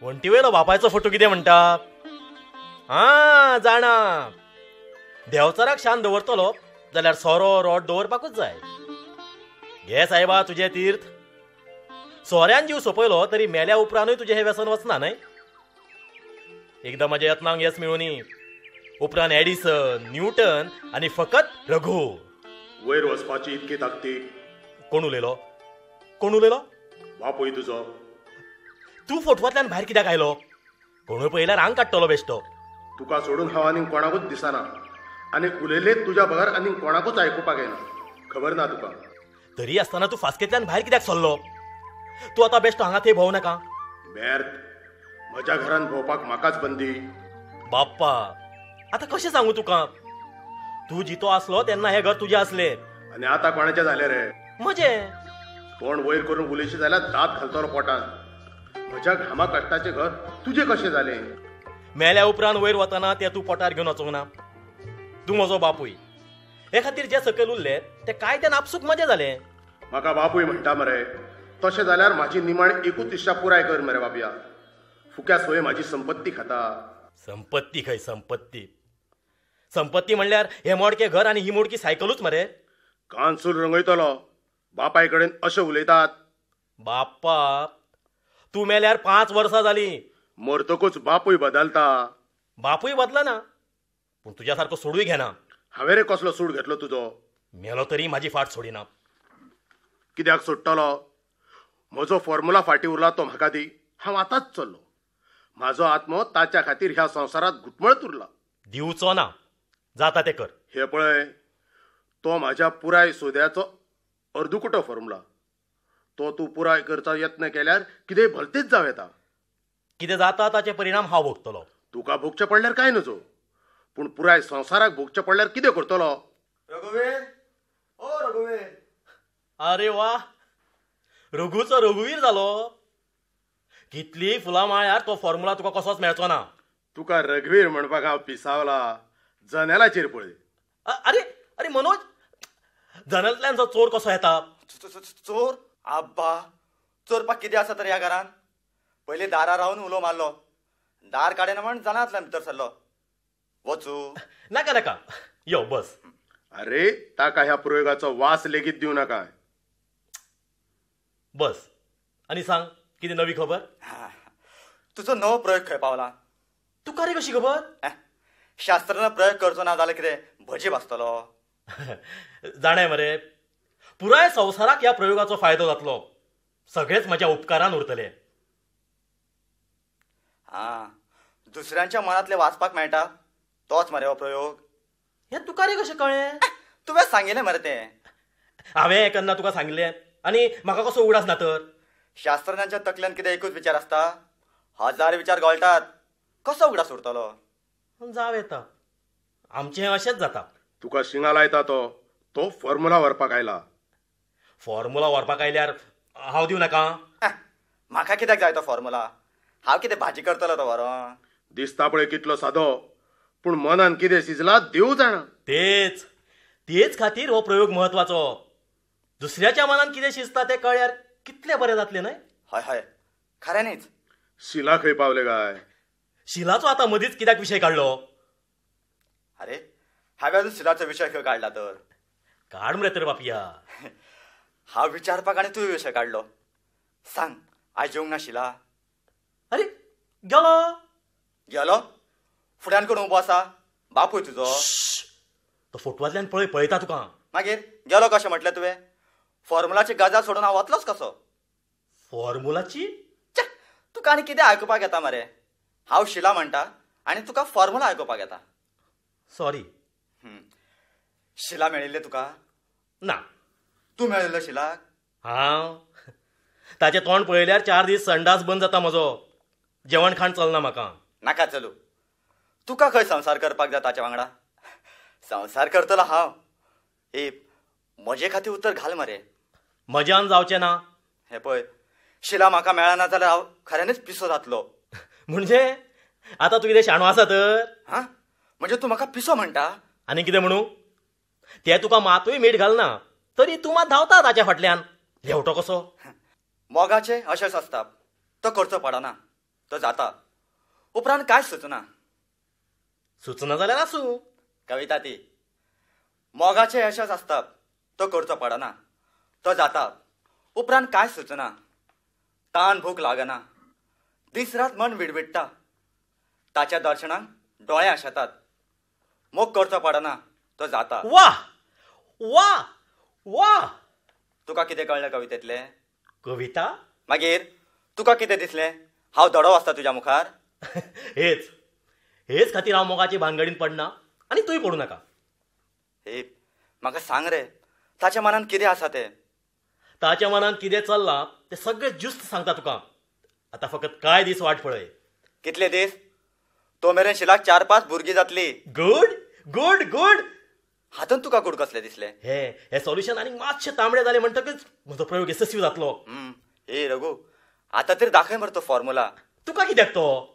वण्टीवेलो बापायचो फोटो कितें म्हणटा? आं जाणा, देंवचाराक शांत दवरतलो जाल्यार सोरो रोट दवरपाकूच जाय. घे सायबा तुजें तीर्थ. सोऱ्यान जीव सोंपयलो तरी मेल्या उपरांतूय तुजें हें व्यसन वचना न्हय? एकदां म्हज्या यत्नांक येस मेळुनी. उपरांत एडिसन, न्यूटन आनी फकत रघू. वयर वचपाची इतकी ताकतीक. कोण उलयलो? कोण उलयलो? बापूय तुजो. तूं फोटवांतल्यान भायर कित्याक आयलो? कोणूय पळयल्यार आंग काडटलो बेश्टो. तुका सोडून हांव आनीक कोणाकूच दिसना, आनी उलयले तुज्या बगर आनीक कोणाकूच आयकुपाक येना. खबर ना तुका? तरी आसतना तूं फास्केंतल्यान भायर कित्याक सरलो? तूं आतां बेश्टो हांगा थंय भोंव नाका. मेर्द, म्हज्या घरान भोंवपाक म्हाकाच बंदी. बाप्पा, आतां कशें सांगू तुका? तूं जितो आसलो तेन्ना हें घर तुजें आसलें. आनी आतां कोणाचें जालें रे? म्हजें. तोंड वयर करून उलयशी जाल्यार दांत घालतलो पोटान. म्हज्या घामा कश्टाचें घर तुजें कशें जालें? मेल्या उपरांत वयर वतना तें तूं पोटार घेवन वचूंक ना. तूं म्हजो बापूय, हे खातीर जे सकयल उरले ते कायद्यान आपसूक मजा जालें. म्हाका बापूय म्हणटा मरे? तशें जाल्यार म्हाजी निमाण एकूच इत्सा पुराय कर मरे बाबया. फुक्या सोय म्हाजी संपत्ती खाता. संपत्ती खंय संपत्ती? संपत्ती म्हणल्यार हें मोडकें घर आनी ही मोडकी सायकलूच मरे. कानसूल रंगयतलो बापाय कडेन अशें उलयतात. बाप्पा, तूं मेल्यार 5 वर्सां जालीं. मरतकूच बापूय बदलता. बापूय बदलना, पूण तुज्या सारको सोडूय घेना. हांवें रे कसलो सूड घेतलो तुजो? मेलो तरी म्हाजी फाट सोडिना. कित्याक सोडटलो? म्हजो फॉर्मुला फाटीं उरला तो म्हाका दी. हांव आतांच चल्लो. म्हाजो आत्मो ताच्या खातीर ह्या संवसारांत घुटमळत उरला. दिवचो ना. जाता तें कर. हे पळय, तो म्हाज्या पुराय सोद्याचो अर्दुकुटो फॉर्मुला. तो तूं पुराय करचा यत्न केल्यार कितेंय भलतेच जावं येता. कितें जाता ताचे परिणाम हांव भोगतलो. तुका भोगचें पडल्यार कांय नजो, पूण पुराय संवसाराक भोगचें पडल्यार कितें करतलो? रघुवीर, ओ रघुवीर. अरे वा, रघूचो रघुवीर जालो. कितली फुलां माळ्यार तो फॉर्मुला तुका कसोच मेळचो ना. तुका रघुवीर म्हणपाक हांव पिसावला. जनेलाचेर पळय. अरे अरे मनोज, जनेलांतल्यान जो चोर कसो येता? चोर? आब्बा, चोरपाक कितें आसा तर ह्या घरान? पयलीं दारार रावन उलो मारलो, दार काडना म्हण जनांतल्यान भितर सरलो. वचू? नाका नाका, यो बस. अरे ताका ह्या प्रयोगाचो वास लेगीत दिवं नाका. बस आनी सांग, कितें नवी खबर? तुजो नवो प्रयोग खंय पावला? तुका रे कशी खबर? शास्त्रान प्रयोग करचो ना जाल्यार कितें भजी भाजतलो? जाणाय मरे, पुराय संवसाराक ह्या प्रयोगाचो फायदो जातलो. सगळेच म्हज्या उपकारान उरतले. आं, दुसऱ्यांच्या मनांतले वाचपाक मेळटा तोच मरे हो प्रयोग. हें तुका रे कशें कळ्ळें? तुवें सांगिल्लें मरे तें. हांवें केन्ना तुका सांगिल्लें? आनी म्हाका कसो उगडास ना तर? शास्त्रज्ञांच्या तकल्यान कितें एकूच विचार आसता? हजार विचार घोळटात, कसो उगडास उरतलो? जावं येता, आमचें अशेंच जाता. तुका शिंगा लायता तो, तो फॉर्मुला व्हरपाक आयला. फॉर्मुला व्हरपाक आयल्यार हांव दिवं नाका? म्हाका कित्याक जाय तो फॉर्मुला? हांव कितें भाजी करतलो तो व्हरोन? दिसता पळय कितलो सादो, पूण मनान कितें शिजला देव जाणा. तेच तेच खातीर हो प्रयोग म्हत्वाचो. दुसऱ्याच्या मनान कितें शिजता तें कळ्ळ्यार कितलें बरें जातलें न्हय? हय हय, खऱ्यांनीच. शिला खंय पावले काय? शिलाचो आतां मदींच कित्याक विशय काडलो? अरे हांवें अजून शिलाचो विशय खंय काडला तर? काड मरे तर बापिया. हांव विचारपाक आनी तुवें विशय काडलो. सांग, आयज जेवंक ना शिला? अरे गेलो गेलो? फुड्यान कोण उबो आसा? बापूय तुजो. तो फोटवांतल्यान पळय, पळयता तुका. मागीर गेलो कशें म्हटलें तुवें? फॉर्मुलाची गजाल सोडून हांव वतलोच कसो? फॉर्मुलाची? तुका आनी कितें आयकुपाक येता मरे? हांव शिला म्हणटा आनी तुका फॉर्मुला आयकुपाक येता. सॉरी. शिला मेळिल्लें तुका? ना. तूं मेळिल्लो शिलाक? हांव ताचें तोंड पळयल्यार 4 दीस संडास बंद जाता म्हजो. जेवण खाण चलना म्हाका. नाका चलू. तुका खंय संवसार करपाक जाय ताच्या वांगडा? संवसार करतलो हांव. ए, म्हजे खातीर उतर घाल मरे. म्हज्यान जावचें ना. हें पळय, शिला म्हाका मेळना जाल्यार हांव खऱ्यांनीच पिसो जातलो. म्हणजे आतां तूं कितें शाणो आसा तर? हां, म्हणजे तूं म्हाका पिसो म्हणटा? आनी कितें म्हणू? ते तुका मातूय मीठ घालना तरी तूं मात धांवता ताच्या फाटल्यान. हेवटो कसो. मोगाचें अशेंच आसता, तो करचो पडना, तो जाता. उपरांत कांयच सुचना. सुचना जाल्यार आसूं. कविता ती. मोगाचें यशस आसता तो करचो पडना, तो जाता. उपरांत कांयच सुचना. तान भूक लागना. दीस रात मन विडविडटा. ताच्या दर्शनाक दोळे आशेतात. मोग करचो पडना, तो जाता. वा वा वा. तुका कितें कळ्ळें कवितेंतलें? कविता? मागीर तुका कितें दिसलें? हांव धडो वाचता तुज्या मुखार. हेच हेच खातीर हांव मोगाचे भानगडीन पडना आनी तूंय पडूं नाका. हे म्हाका सांग रे, ताच्या मनान कितें आसा तें. ताच्या मनान कितें चल्लां तें सगळें ज्युस्त सांगता तुका. आतां फकत कांय दीस वाट पळय. कितले दीस? तो मेरेन शिलाक 4-5 भुरगीं जातली. Good good good. हातून तुका गुड कसलें दिसलें? हे हे सोल्युशन आनी मातशें तांबडे जालें म्हणटकच म्हजो प्रयोग येसस्वी जातलो. हे रघू, आतां तरी दाखय मरे तो फॉर्मुला. तुका कित्याक तो?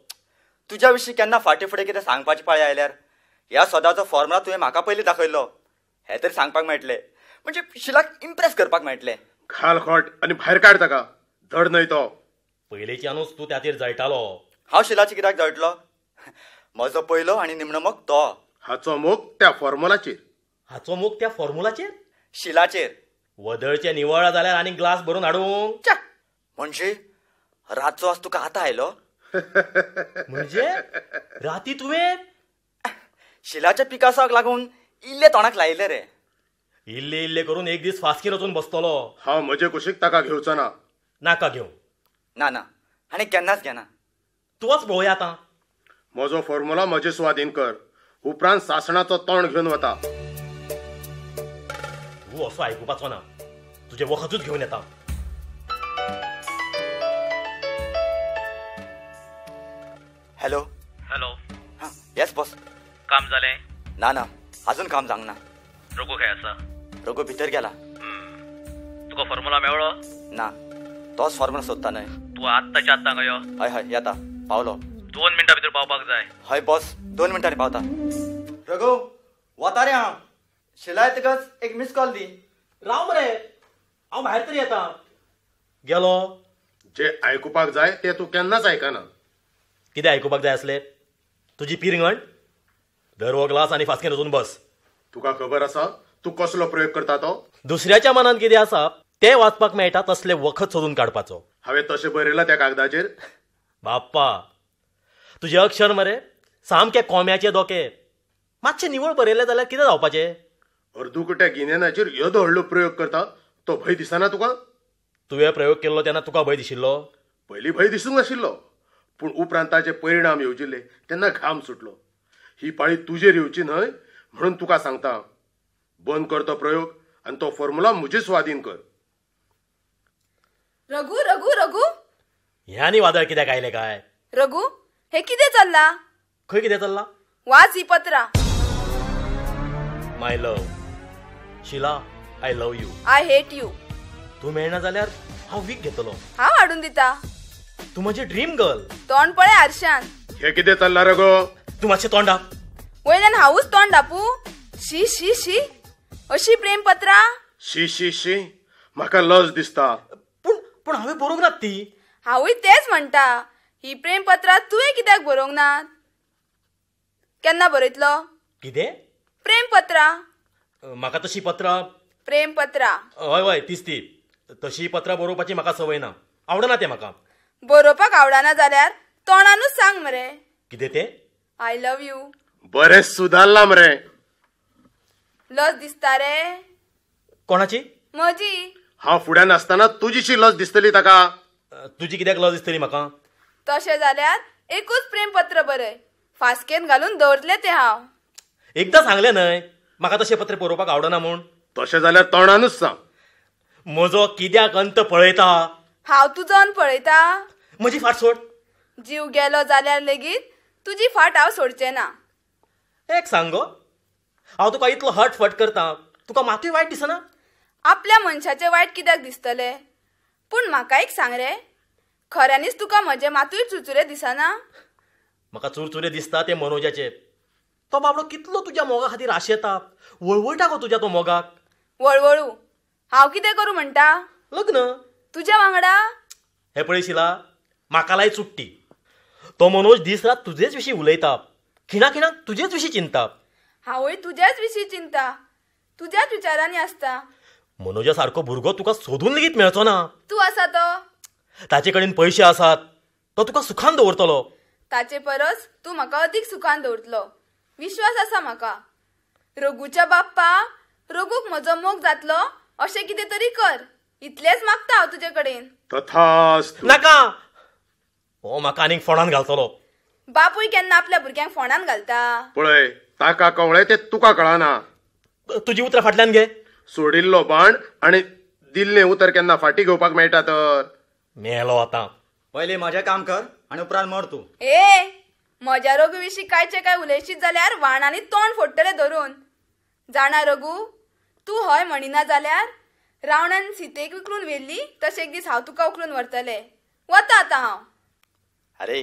तुज्या विशीं केन्ना फाटीं फुडें कितें सांगपाची पाळी आयल्यार ह्या सदाचो फॉर्मुला तुवें म्हाका पयलीं दाखयल्लो हें तरी सांगपाक मेळटलें. म्हणजे शिलाक इम्प्रेस करपाक मेळटलें. घाल खोट आनी भायर काड ताका. धड न्हय तो. पयलींच्यानूच तूं त्याचेर जळटालो. हांव शिलाचे कित्याक जळटलो? म्हजो पयलो आनी निमणो मोग तो. हाचो मोग त्या फॉर्मुलाचेर. हाचो मोग त्या फॉर्मुलाचेर? शिलाचेर. वदळचें निवळ जाल्यार आनी ग्लास भरून हाडूंक. म्हणजे रातचो आज तुका आतां आयलो? म्हणजे राती तुवें शिलाच्या पिकासाक लागून इल्ले तोंडाक लायले रे. इल्ले इल्ले करून एक दीस फास्कीर वचून बसतलो. हांव म्हजे कुशीक ताका घेवचो ना. नाका घेवं. ना ना, आनी केन्नाच घेना. तूंच पळोवया आतां. म्हजो फॉर्मुला म्हजे सुवादीन कर, उपरांत सासणाचो तोंड घेवन वता. तूं असो आयकुपाचो ना. तुजें वखदूच घेवन येता. हॅलो. हॅलो. हां, येस बॉस. काम जालें? ना ना, अजून काम जावंक ना. रघू खंय आसा? रघू भितर गेला. तुका फॉर्मुला मेळ्ळो? ना, तोच फॉर्मुला सोदता न्हय. तूं आत्ताच्या आत्तां हांगा यो. हय हय, येता. पावलो. 2 मिनटां भितर पावपाक जाय. हय बॉस, 2 मिनटांनी पावता. रघू वता रे हांव. शिला येतकच एक मिस कॉल दी. राव मरे, हांव भायर तरी येता. गेलो. जे आयकुपाक जाय ते तूं केन्नाच आयकना. कितें आयकुपाक जाय आसलें? तुजी पिरंगण. धर हो ग्लास आनी फास्केन वचून बस. तुका खबर आसा तूं कसलो प्रयोग करता तो? दुसऱ्याच्या मनान कितें आसा तें वाचपाक मेळटा तसलें वखद सोदून काडपाचो. हांवें तशें बरयलां त्या कागदाचेर? बाप्पा, तुजें अक्षर मरे सामकें कोम्याचे दोके. मातशें निवळ बरयलें जाल्यार कितें जावपाचें? अर्दुकुट्या गिन्यानाचेर येदो व्हडलो प्रयोग करता तो भंय दिसना तुका? तुवें प्रयोग केल्लो तेन्ना तुका भंय दिशिल्लो? पयलीं भंय दिसूंक नाशिल्लो, पूण उपरांत ताचे परिणाम येवजिल्ले तेन्ना घाम सुटलो. ही पाळी तुजेर येवची न्हय म्हणून तुका सांगता, बंद कर तो प्रयोग आनी तो फॉर्मुला म्हजे सुवादीन कर. रघू रघू रघू. ह्या आनी वादळ कित्याक आयलें काय? रघू, हे कितें चल्लां? खंय कितें चल्लां? वाच ही पत्रां. My love Shila, I love you. I hate you. तूं मेळना जाल्यार हांव वीक घेतलो. हांव हाडून दिता. तूं म्हजें ड्रीम गर्ल. तोंड पळय आरशान. हे कितें चल्लां रघू? तूं मातशें तोंड धाप. वयल्यान हांवूच तोंड धापू? शी शी शी, अशी प्रेम पत्रां? शी शी शी, म्हाका लज दिसता. पूण पूण हांवें बरोवंक नात ती. हांवूय तेच म्हणटा, ही प्रेम पत्रां तुवें कित्याक बरोवंक नात? केन्ना बरयतलो? कितें? प्रेम पत्रां. म्हाका तशी पत्रां. प्रेम पत्रां. हय हय, तीच ती. तशी पत्रां बरोवपाची म्हाका संवय ना. आवडना तें म्हाका. बरोवपाक आवडना जाल्यार तोंडानूच सांग मरे. कितें तें? I love you. बरें सुदारलां मरे. लज दिसता रे. कोणाची? म्हजी. हांव फुड्यान आसतना तुजीशी लज दिसतली ताका. तुजी कित्याक लज दिसतली म्हाका? तशें जाल्यार एकूच प्रेम पत्र बरय, फास्केन घालून दवरतलें तें हांव. एकदां सांगलें न्हय म्हाका तशें पत्र बरोवपाक आवडना म्हूण. तशें जाल्यार तोंडानूच सांग. म्हजो कित्याक अंत पळयता? हांव तुजो अंत पळयता? म्हजी फाट सोड. जीव गेलो जाल्यार लेगीत तुजी फाट हांव सोडचें ना. एक सांग गो, हांव तुका इतलो हट फट करता, तुका मातूय वायट दिसना? आपल्या मनशाचें वायट कित्याक दिसतलें? पूण म्हाका एक सांग रे, खऱ्यांनीच तुका म्हजे मातूय चुरचुरे दिसना? म्हाका चुरचुरे दिसता ते मनोजाचे. तो बाबडो कितलो तुज्या मोगा खातीर आशेता, वळवळटा गो तुज्या तो मोगाक. वळवळू? हांव कितें करूं म्हणटा? लग्न. तुज्या वांगडा? हे पळय शिला, म्हाका लाय चुट्टी. तो मनोज दीस रात तुजेच विशीं उलयता, खिणा खिणाक तुजेच विशीं चिंता. हांवूय तुज्याच विशीं चिंता, तुज्याच विचारांनी आसता. मनोजा सारको भुरगो तुका सोदून लेगीत मेळचो ना. तूं आसा तो, ताचे कडेन पयशे आसात, तो तुका सुखान दवरतलो. ताचे परस तूं म्हाका अदीक सुखान दवरतलो, विश्वास आसा म्हाका. रघूच्या बाप्पा, रघूक म्हजो मोग जातलो अशें कितें तरी कर, इतलेंच मागता हांव तुजे कडेन. तथास्तु. नाका, हो म्हाका आनीक फोणान घालतलो. बापूय केन्ना आपल्या भुरग्यांक फोणान घालता? पळय, ताका कवळें तें तुका कळना. तुजी उतरां फाटल्यान घे. सोडिल्लो बाण आनी दिल्लें उतर केन्ना फाटी घेवपाक मेळटा तर? मेलो आतां. पयलीं म्हजें काम कर आनी उपरांत मर तूं. ए, म्हज्या रघू विशीं कांयचें काय उलयशीत जाल्यार वाणांनी तोंड फोडटलें धरून. जाणा रघू, तूं हय म्हणिना जाल्यार रावणान सीतेक विकलून व्हेल्ली तशें एक दीस हांव तुका उखलून व्हरतलें. वता आतां हांव. अरे,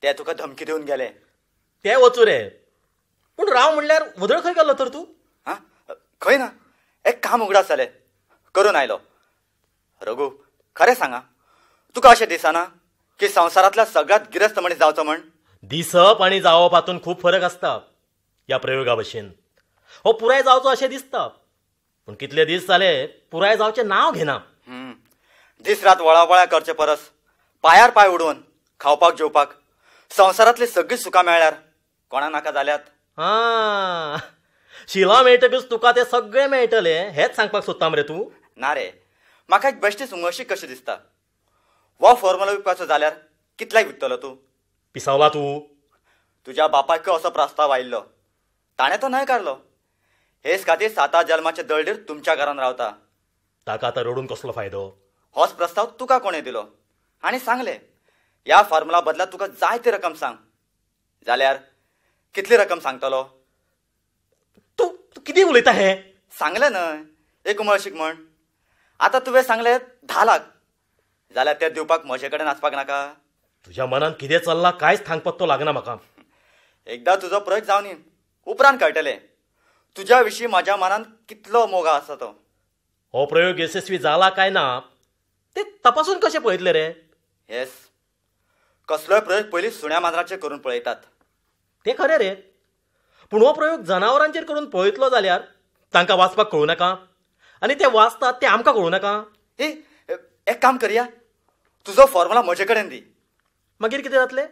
ते तुका धमकी दिवन गेले. ते वचूं रे, पूण राव म्हणल्यार वदळ खंय गेल्लो तर तूं? आं, खंय ना, एक काम उगडास जालें, करून आयलो. रघू, खरें सांगा, तुका अशें दिसना की संवसारांतल्या सगळ्यांत गिरेस्त मनीस जावचो म्हण? दिसप आनी जावप हातूंत खूब फरक आसता. ह्या प्रयोगा भशेन हो पुराय जावचो अशें दिसता, पूण कितले दीस जाले पुराय जावचें नांव घेना. दीस रात वळावळा करचे परस पांयार पांय उडोवन खावपाक जेवपाक संवसारांतली सगळीं सुखां मेळ्ळ्यार कोणा नाका जाल्यात? आं, शिला मेळटकच तुका ते सगळें मेळटलें हेंच सांगपाक सोदता मरे तूं? ना रे, म्हाका एक बेश्टीच उमळशीक कशी दिसता. हो फॉर्मुला विकपाचो जाल्यार कितल्याक विकतलो तूं? पिसावला तूं? तुज्या बापायक असो प्रस्ताव आयिल्लो, ताणें तो न्हयकारलो. हेच खातीर साता जल्माचे दळडीर तुमच्या घरान रावता. ताका आतां रडून कसलो फायदो? होच प्रस्ताव तुका कोणें दिलो आनी सांगलें ह्या फॉर्मुला बदला तुका जाय ती रक्कम सांग, जाल्यार कितली रक्कम सांगतलो? तूं कितें उलयता हें? सांगलें न्हय एक उमळशीक म्हण. आतां तुवें सांगलें 10 लाख, जाल्यार ते दिवपाक म्हजे कडेन आसपाक नाका? तुज्या मनान कितें चल्लां कांयच थांग पत्तो लागना म्हाका. एकदां तुजो प्रयोग जावन उपरांत कळटलें तुज्या विशीं म्हज्या मनान कितलो मोग आसा तो. हो प्रयोग यशस्वी जाला काय ना ते तपासून कशें पळयतले रे? येस, कसलोय प्रयोग पयलीं सुण्या माजराचेर करून पळयतात. तें खरें रे, पूण हो प्रयोग जनावरांचेर करून पळयतलो जाल्यार तांकां वाचपाक कळूं नाका? आनी ते वाचतात ते आमकां कळूं नाका? ए, एक काम करया, तुजो फॉर्मुला म्हजे कडेन दी. मागीर कितें जातलें?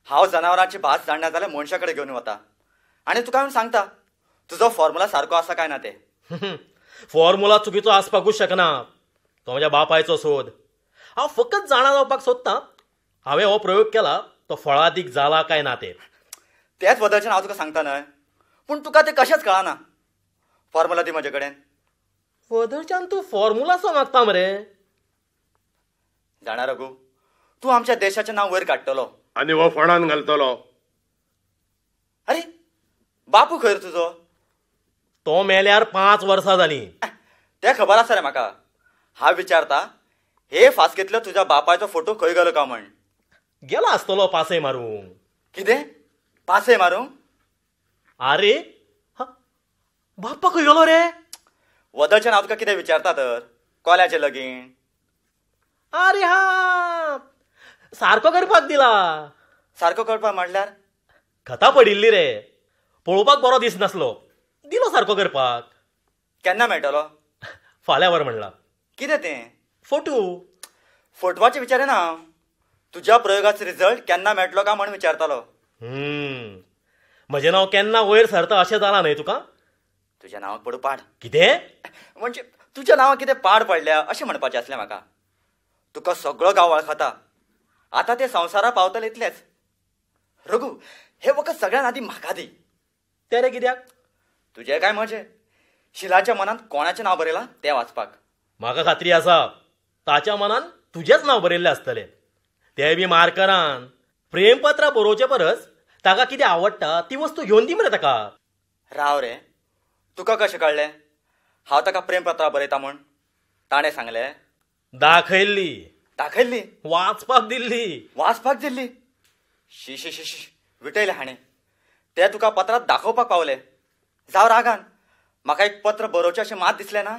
हांव जनावरांची भास जाणना जाल्यार मनशा कडेन घेवन वता आनी तुका हांव सांगता तुजो फॉर्मुला सारको आसा काय ना ते. फॉर्मुला चुकीचो आसपाकूच शकना, तो म्हज्या बापायचो सोद. हांव फकत जाणा जावपाक सोदतां हांवें हो प्रयोग केला तो फळादीक जाला काय ना ते. तेच बदलचें हांव तुका सांगता न्हय, पूण तुका तें कशेंच कळना. फॉर्मुला दी म्हजे कडेन. वदळच्यान तूं फॉर्मुलाचो मागता मरे? जाणा रघू, तूं आमच्या देशाचें नांव वयर काडटलो आनी हो फोणान घालतलो. अरे बापू खंय तुजो? तो मेल्यार 5 वर्सां जालीं. तें खबर आसा रे म्हाका. हांव विचारता हे फास्केंतलो तुज्या बापायचो फोटो खंय गेलो काय म्हण? गेलो आसतलो पासय मारूंक. कितें पासय मारूंक? आरे बाप्पा खंय गेलो रे? वदळच्यान हांव तुका कितें विचारता तर? कोल्याचें लगीन. आरे हा, सारको करपाक दिला. सारको करपाक म्हणल्यार? खता पडिल्ली रे, पळोवपाक बरो दीस नासलो, दिलो सारको करपाक. केन्ना मेळटलो? फाल्यां वर म्हणला. कितें तें? फोटो. फोटवाचें विचारना हांव, तुज्या प्रयोगाचो रिजल्ट केन्ना मेळटलो काय म्हण विचारतालो. म्हजें नांव केन्ना वयर सरता अशें जालां न्हय तुका? तुज्या नांवाक पडूं पाड. कितें? म्हणजे तुज्या नांवाक कितें पाड पडल्या अशें म्हणपाचें आसलें म्हाका. तुका सगळो गांव वळखता, आतां ते संवसारा पावतले इतलेच. रघू, हे वखद सगळ्यान आदीं म्हाका दी. तें रे कित्याक? तुजें काय म्हजें? शिलाच्या मनांत कोणाचें नांव बरयलां तें वाचपाक. म्हाका खात्री आसा ताच्या मनान तुजेंच नांव बरयल्लें आसतलें, तें बी मार्करान. प्रेमपत्रां बरोवचे परस ताका कितें आवडटा ती वस्तू घेवन दी मरे ताका. राव रे, तुका कशें कळ्ळें हांव ताका प्रेमपत्रां बरयता म्हूण? ताणें सांगलें? दाखयल्ली. दाखयल्ली? वाचपाक दिल्ली. वाचपाक दिल्ली? शी शी शी शी, विटयलें हाणें. ते तुका पत्रांत दाखोवपाक पावले. जावं रागान, म्हाका एक पत्र बरोवचें अशें मात दिसलें ना.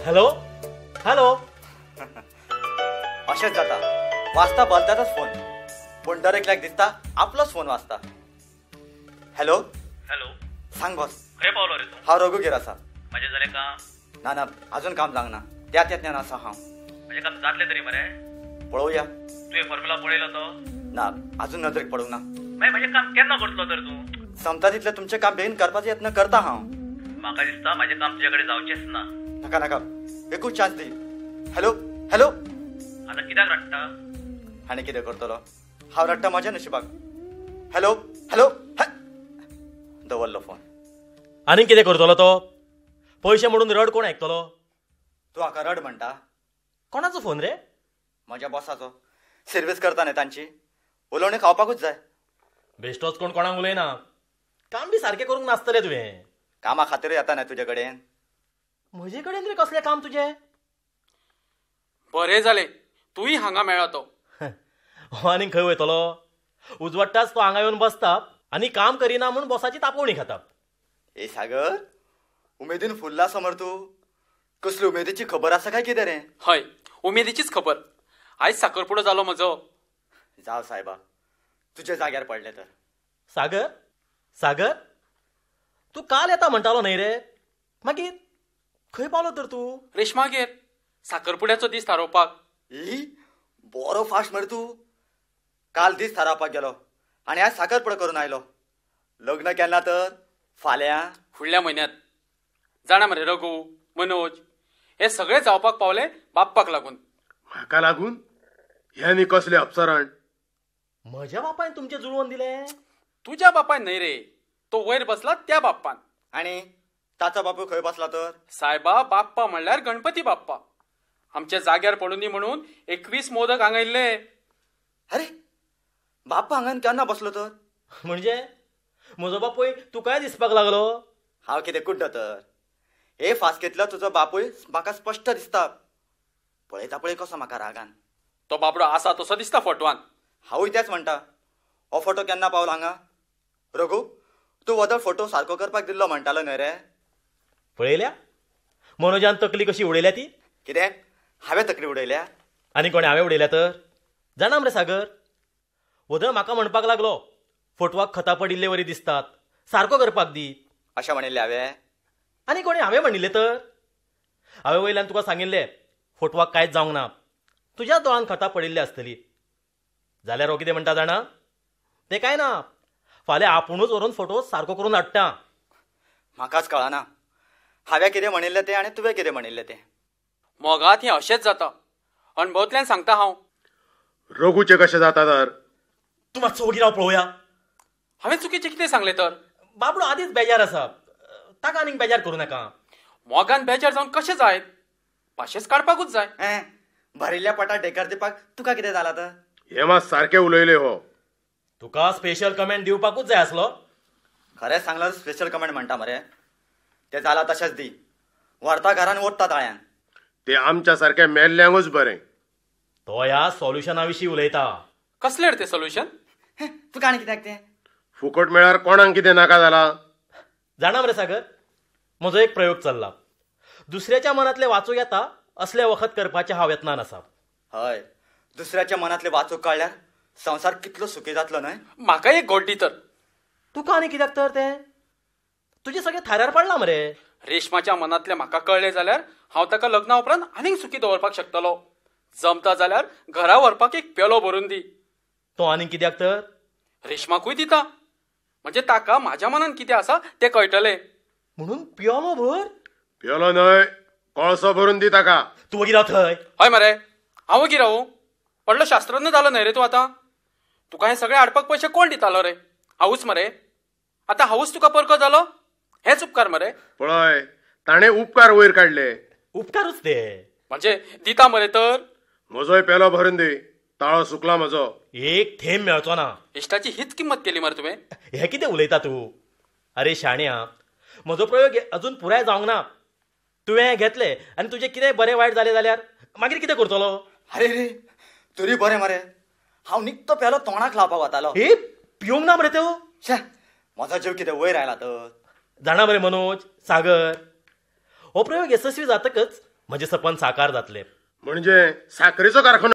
Hello hello. अशेंच जाता, वाजता बलताच फोन, पूण दर एकल्याक दिसता आपलोच फोन वाजता. हॅलो. हॅलो, सांग बॉस. खंय पावलो रे तूं? हांव रघुगेर आसा. म्हजें जालें काम? ना ना, अजून काम जावंक ना, त्या यत्नान आसा हांव. म्हजें काम जातलें तरी मरे? पळोवया. तुवें फॉर्म्युला पळयलो तो? ना, अजून नजरेक पडूंक ना. मागीर म्हजें काम केन्ना करतलो तर तूं? समता तितलें तुमचें काम बेगीन करपाचो यत्न करता हांव. म्हाका दिसता म्हजें काम तुजे कडेन जावचेंच ना. नाका नाका, एकूच चान्स दी. Hello hello. आतां कित्याक रडटा? आनी कितें करतलो, हांव रडटा म्हज्या नशिबाक. हॅलो हॅलो, दवरलो फोन. आनी कितें करतलो तो? पयशे म्हणून रड कोण आयकतलो? तूं हाका रड म्हणटा? कोणाचो फोन रे? म्हज्या बॉसाचो. सर्वीस करता न्ही तांची, उलोवणें खावपाकूच जाय. बेश्टोच कोण कोणाक उलयना. काम बी सारकें करूंक नासतलें तुवें. कामा खातीर येता न्ही तुजे कडेन. म्हजे कडेन रे कसलें काम तुजें? बरें जालें तूंय हांगा मेळ्ळो तो. हो आनीक खंय वयतलो? उजवाडटाच तो हांगा येवन बसता आनी काम करिना म्हूण बॉसाची तापोवणी खाता. ए सागर, उमेदीन फुल्ला समर तूं. कसली उमेदीची खबर आसा काय कितें रे? हय, उमेदीचीच खबर. आयज साखरपुडो जालो म्हजो. जाव सायबा, तुज्या जाग्यार पडलें तर. सागर, सागर, तूं काल येता म्हणटालो न्हय रे, मागीर खंय पावलो तर तूं? रेशमागेर साखरपुड्याचो दीस थारोवपाक. ई, बरो फास्ट मरे तूं. काल दीस थारावपाक गेलो आनी आज साखरपुडो करून आयलो. लग्न केन्ना तर? फाल्यां? फुडल्या म्हयन्यांत. जाणा मरे रघू, मनोज, हे सगळे जावपाक पावले बाप्पाक लागून. म्हाका लागून? हे आनी कसले अपसरण? म्हज्या बापायन तुमचें जुळोवन दिलें? तुज्या बापायन न्हय रे, तो वयर बसला त्या बाप्पान. आनी ताचो बापूय खंय बसला तर? सायबा, बाप्पा म्हणल्यार गणपती बाप्पा. आमच्या जाग्यार पडुनी म्हणून 21 मोदक हांगा येयल्ले. अरे बाप्पा हांगा केन्ना बसलो तर? म्हणजे म्हजो बापूय तुकाय दिसपाक लागलो? हांव कितें कुड्डो तर? हे फास्केंतलो तुजो बापूय म्हाका स्पश्ट दिसता. पळयता पळय कसो म्हाका रागान. तो बाबडो आसा तसो दिसता फोटवान. हांवूय तेंच म्हणटा. हो फोटो केन्ना पावलो हांगा? रघू, तूं वदळ फोटो सारको करपाक दिल्लो म्हणटालो न्हय रे? पळयल्या मनोजान तकली कशी उडयल्या ती. कितें हांवें तकली उडयल्या? आनी कोणें हांवें उडयल्या तर? जाणा मरे सागर, वदळ म्हाका म्हणपाक लागलो फोटवाक खतां पडिल्ले वरी दिसतात, सारको करपाक दी. अशें म्हणिल्लें हांवें? आनी कोणें हांवें म्हणिल्लें तर? हांवें वयल्यान तुका सांगिल्लें फोटवाक कांयच जावंक ना, तुज्या दोळान खतां पडिल्ली आसतली. जाल्यार हो कितें म्हणटा जाणा? तें कांय ना, फाल्यां आपुणूच व्हरून फोटो सारको करून हाडटा. म्हाकाच कळना हांवें कितें म्हणिल्लें तें आनी तुवें कितें म्हणिल्लें तें. मोगात हें अशेंच जाता, अणभवतल्यान सांगता हांव. रघूचें कशें जाता तर? तूं मातसो वगी राव पळोवया. हांवें चुकीचें कितें सांगलें तर? बाबडो आदींच बेजार आसा, ताका आनीक बेजार करूं नाका. मोगान बेजार जावन कशें जायत? पाशेंच काडपाकूच जाय. भरिल्ल्या पोटार ढेकर दिवपाक तुका कितें जालां तर? हें मात सारकें उलयलें हो. तुका स्पेशल कमेंट दिवपाकूच जाय आसलो. खरें सांगल्यार स्पेशल कमेंट म्हणटा मरे. तें जालां तशेंच दी. व्हरता घरान ओडटा ताळ्यान. ते आमच्या सारक्या मेल्ल्यांकूच बरें. तो ह्या सोल्युशना विशीं उलयता. कसलें रे तें सोल्युशन? तुका आनी कित्याक तें? फुकट मेळ्यार कोणाक कितें नाका जाला? जाणा मरे सागर, म्हजो एक प्रयोग चल्ला. दुसऱ्याच्या मनांतलें वाचूंक येता असलें वखद करपाचें हांव यत्नान आसा. हय, दुसऱ्याच्या मनांतलें वाचूंक कळ्ळ्यार संवसार कितलो सुखी जातलो न्हय? म्हाका एक गोड दी तर. तुका आनी कित्याक तर तें? तुजें सगळें थाऱ्यार पडलां मरे. रेशमाच्या मनांतलें म्हाका कळ्ळें जाल्यार हांव ताका लग्ना उपरांत आनीक सुखी दवरपाक शकतलो. जमता जाल्यार घरा व्हरपाक एक पेलो भरून दी. तो आनीक कित्याक तर? रेशमाकूय दिता, म्हणजे ताका म्हाज्या मनान कितें आसा तें कळटलें. म्हणून पेलो भर? पेलो न्हय, कळसो भरून दी ताका. तूं वगी राव थंय. हय मरे, हांव वगी रावूं? व्हडलो शास्त्रज्ञ जालो न्हय रे तूं आतां. तुका हें सगळें हाडपाक पयशे कोण दितालो रे? हांवूच मरे. आतां हांवूच तुका परको जालो? हेच उपकार मरे. पळय, ताणें उपकार वयर काडले. उपकारूच ते. म्हणजे दिता मरे तर? म्हजोय पेलो भरून दी, ताळो सुकला म्हजो. एक थेंब मेळचो ना. इश्टाची हीच किंमत केली मरे तुवें. हें कितें उलयता तूं? अरे शाण्या, म्हजो प्रयोग अजून पुराय जावंक ना. तुवें घेतले आनी तुजें कितें बरें वायट जालें जाल्यार मागीर कितें करतलो? अरे रे, तरी बरें मरे, हांव निकतो पेलो तोंडाक लावपाक वतालो. हे पिवंक ना मरे तो. शे, म्हजो जीव कितें वयर आयला तर? जाणा मरे मनोज, सागर, हो प्रयोग यशस्वी जातकच म्हजें सपन साकार जातलें. म्हणजे साखरेचो कारखानो.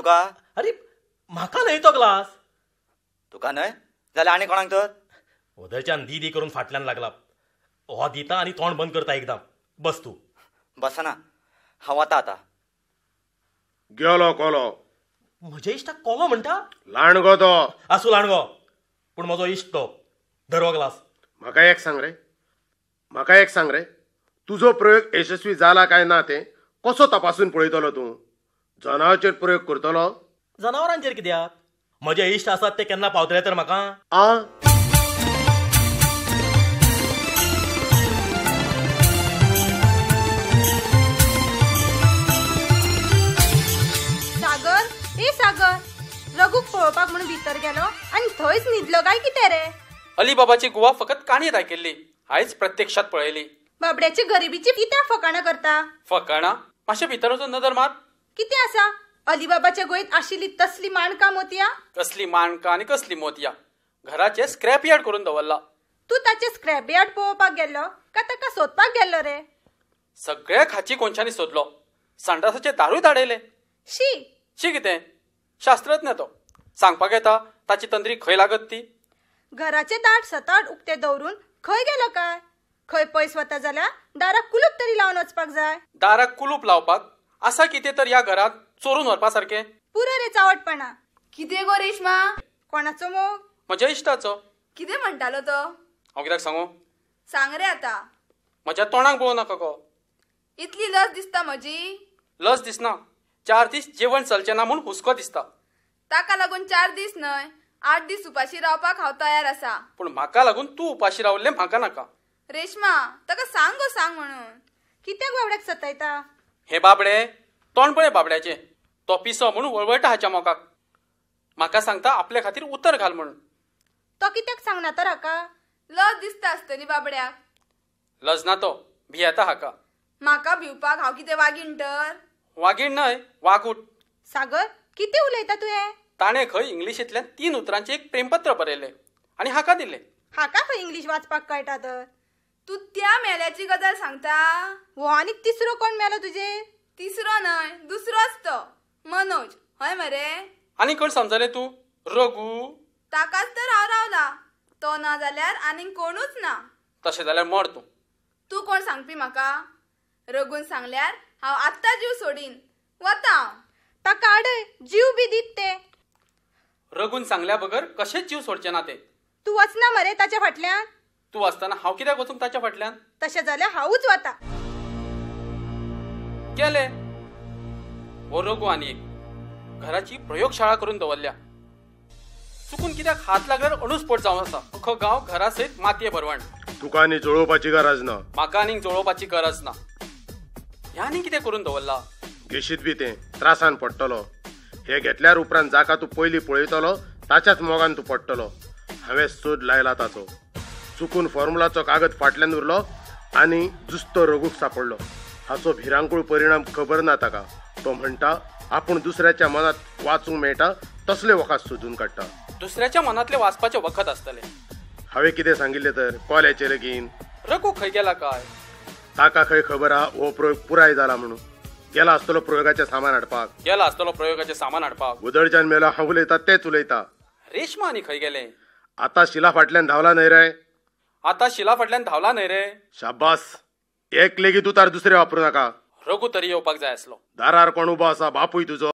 तुका? अरे म्हाका न्हय तो ग्लास. तुका न्हय जाल्यार आनी कोणाक तर? वदळच्यान दी दी करून फाटल्यान लागला. हो दिता आनी तोंड बंद करता एकदम. बस तूं. बसना हांव वता आतां. गेलो कोलो. म्हज्या इश्टाक कोलो म्हणटा? लांडगो तो. आसूं लांडगो, पूण म्हजो इश्ट तो. धर हो ग्लास. म्हाका एक सांग रे, म्हाका एक सांग रे, तुजो प्रयोग यशस्वी जाला काय ना तें कसो तपासून पळयतलो तूं? जनावरांचेर प्रयोग करतलो? जनावरांचेर कित्याक? म्हजे इश्ट आसात ते केन्ना पावतले तर म्हाका? आ सागर, ए सागर, रघूक पळोवपाक म्हणून भितर गेलो आनी थंयच न्हिदलो काय कितें रे? अलीबाबाची गुवा फकत काणयेंत आयकिल्ली, आयज प्रत्यक्षात पळयली. बाबड्याची गरिबीची कित्याक फकाणां करता? फकाणां? मातशें भितर वचून नदर मार. कितें आसा अलीबाबाच्या गोंयत आशिल्ली तसली माणकां मोतयां? कसली माणकां आनी कसली मोतयां? घराचे स्क्रॅप यार्ड करून दवरला. तूं ताचे स्क्रॅप यार्ड पळोवपाक गेल्लो काय ताका सोदपाक गेल्लो रे? सगळ्या खाची कोनशांनी सोदलो, संडासाचे दारूय धाडयले. शी शी कितें? शास्त्रज्ञ तो, सांगपाक येता ताची तंद्री खंय लागत ती? घराचे दार सताट उक्ते दवरून खंय गेलो काय? खंय पयस वता जाल्यार दाराक कुलूप तरी लावन वचपाक जाय. दाराक कुलूप लावपाक आसा कितें तर ह्या घरात चोरून व्हरपा सारकें? पुरो रे चावटपणा. कितें गो रेश्मा? कोणाचो मोग? म्हज्या इश्टाचो. कितें म्हणटालो तो? हांव कित्याक सांगू? सांग रे आतां. म्हज्या तोंडाक पळोवं नाका गो. इतली लज दिसता म्हजी? लज दिसना, 4 दीस जेवण चलचें ना म्हूण हुस्को दिसता. ताका लागून 4 दीस न्हय 8 दीस उपाशी रावपाक हांव तयार आसा. पूण म्हाका लागून तूं उपाशी रावल्लें म्हाका नाका. रेश्मा ताका सांग गो, सांग म्हणून. कित्याक बाबड्याक सतायता? हे बाबडे तोंड पळय बाबड्याचें, तो पिसो म्हणून वळवळटा हाच्या मोगाक. म्हाका सांगता आपल्या खातीर उतर घाल म्हणून. तो कित्याक सांगना तर हाका? लज दिसता आसतली बाबड्याक. लज ना तो, भियेता हाका. म्हाका भिवपाक हांव कितें वागीण तर? वागीण न्हय, वागूट. सागर कितें उलयता तुवें? ताणें खंय इंग्लिशींतल्यान 3 उतरांचें एक प्रेमपत्र बरयलें आनी हाका दिलें. हाका खंय इंग्लीश वाचपाक कळटा तर? तूं त्या मेल्याची गजाल सांगता? हो आनी तिसरो कोण मेलो तुजेर? तिसरो न्हय, दुसरोच तो, मनोज. हय मरे? आनी कोण समजलें तूं? रघू. ताकाच तर हांव रावला, तो ना जाल्यार आनीक कोणूच ना. तशें जाल्यार मर तूं. तूं कोण सांगपी म्हाका? रघून सांगल्यार हांव आत्तां जीव सोडीन. वता हांव. ताका आडय, जीव बी दीत ते. रघून सांगल्या बगर कशेंच जीव सोडचें ना ते. तूं वचना मरे ताच्या फाटल्यान? तूं आसतना हांव कित्याक वचूंक ताच्या फाटल्यान? तशें जाल्यार हांवूच वता. गेले हो रघू आनी एक घराची प्रयोगशाळा करून दवरल्या. चुकून कित्याक हात लागल्यार अणुस्फोट जावन आसा. अख्खो गांव घरा सयत मातये भरवण. तुका आनी जळोवपाची गरज ना. म्हाका आनीक जळोवपाची गरज ना. ह्या आनी कितें करून दवरला? घेशीत बी तें त्रासान पडटलो. हे घेतल्यार उपरांत जाका तूं पयलीं पळयतलो ताच्याच मोगान तूं पडटलो. हांवें सोद लायला ताचो. चुकून फॉर्मुलाचो कागद फाटल्यान उरलो आनी जुस्तो रघूक सापडलो. हाचो भिरांकूळ परिणाम खबर ना ताका. तो म्हणटा आपूण दुसऱ्याच्या मनात वाचूंक मेळटा तसले वखद सोदून काडटा. दुसऱ्याच्या मनांतले वाचपाचें वखद आसतलें. हांवें कितें सांगिल्लें तर कोल्याचें लगीन? रघू खंय गेला काय? ताका खंय खबर आहा हो प्रयोग पुराय जाला म्हणून. गेला आसतलो प्रयोगाचें सामान हाडपाक. गेला आसतलो प्रयोगाचें सामान हाडपाक. उदळच्यान मेलो हांव उलयता तेच उलयता. रेश्मा आनी खंय गेलें? आतां शिला फाटल्यान धांवला न्हय रे? आतां शिला फाटल्यान धांवला न्हय रे? शाबास, एक लेगीत उतार दुसरे वापरू नाका. रघू तरी येवपाक जाय आसलो. दारार कोण उबो आसा? बापूय तुजो.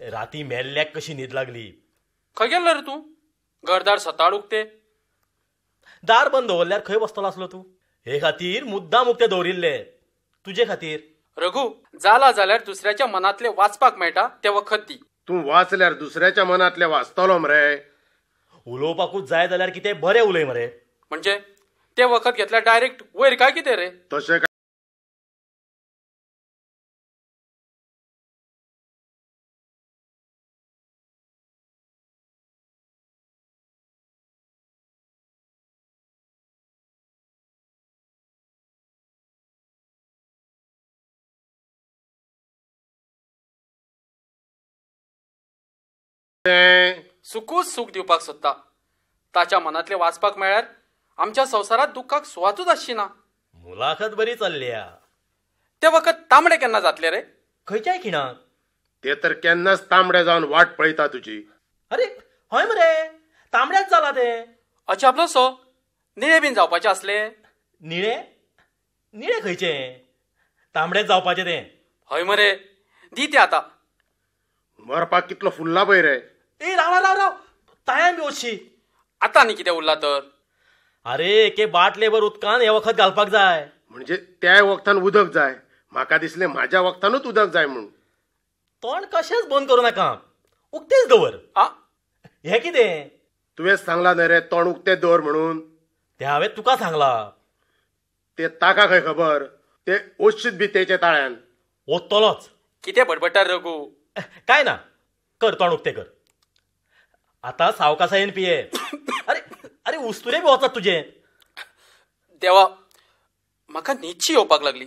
राती मेल्ल्याक कशी न्हीद लागली. खंय गेल्लो रे तूं? घरदार सताड उक्ते. दार बंद दवरल्यार खंय बसतलो आसलो तूं? हे खातीर मुद्दाम उक्ते दवरिल्ले तुजे खातीर. रघू, जाला जाल्यार दुसऱ्याच्या मनांतले वाचपाक मेळटा ते वखद दी. तूं वाचल्यार दुसऱ्याच्या मनांतले वाचतलो मरे. उलोवपाकूच जाय जाल्यार कितें बरें उलय मरे. म्हणजे ते वखद घेतल्यार डायरेक्ट वयर काय कितें रे? तशें तें? सुकूच सूख दिवपाक सोदता. ताच्या मनांतलें वाचपाक मेळ्ळ्यार आमच्या संवसारांत दुख्खाक सुवातूच आसची ना. मुलाखत बरी चल्ल्या. ते वखद तांबडे केन्ना जातले रे? खंयच्याय खिणाक. ते तर केन्नाच तांबडे जावन वाट पळयता तुजी. अरे हय मरे, तांबडेच जाला ते. अजापलो सो. निळे बीन जावपाचे आसले? निळे? निळे खंयचे? तांबडेच जावपाचे ते. हय मरे, दी ते आतां. मरपाक कितलो फुल्ला पळय रे. ए राव राव राव, तायान बी वचशी. आतां आनी कितें उरला तर? अरे एके बाटलेभर उदकान हें वखद घालपाक जाय. म्हणजे त्या वखदान उदक जाय. म्हाका दिसलें म्हाज्या वखदानूच उदक जाय म्हूण. तोंड कशेंच बंद करूं नाका, उक्तेच दवर. हें कितें? तुवें सांगला न्हय रे तोंड उक्तें दवर म्हणून. तें हांवें तुका सांगला. ते ताका खंय खबर? ते ओशीत बी तेच्या ताळ्यान. ओततलोच. कितें बडबडटा रघू? काय ना, कर तोंड उक्तें कर. आतां सावकासायेन पिये. अरे अरे उस्तुरे बी वतात तुजे. देवा, म्हाका न्हिदशी येवपाक लागली.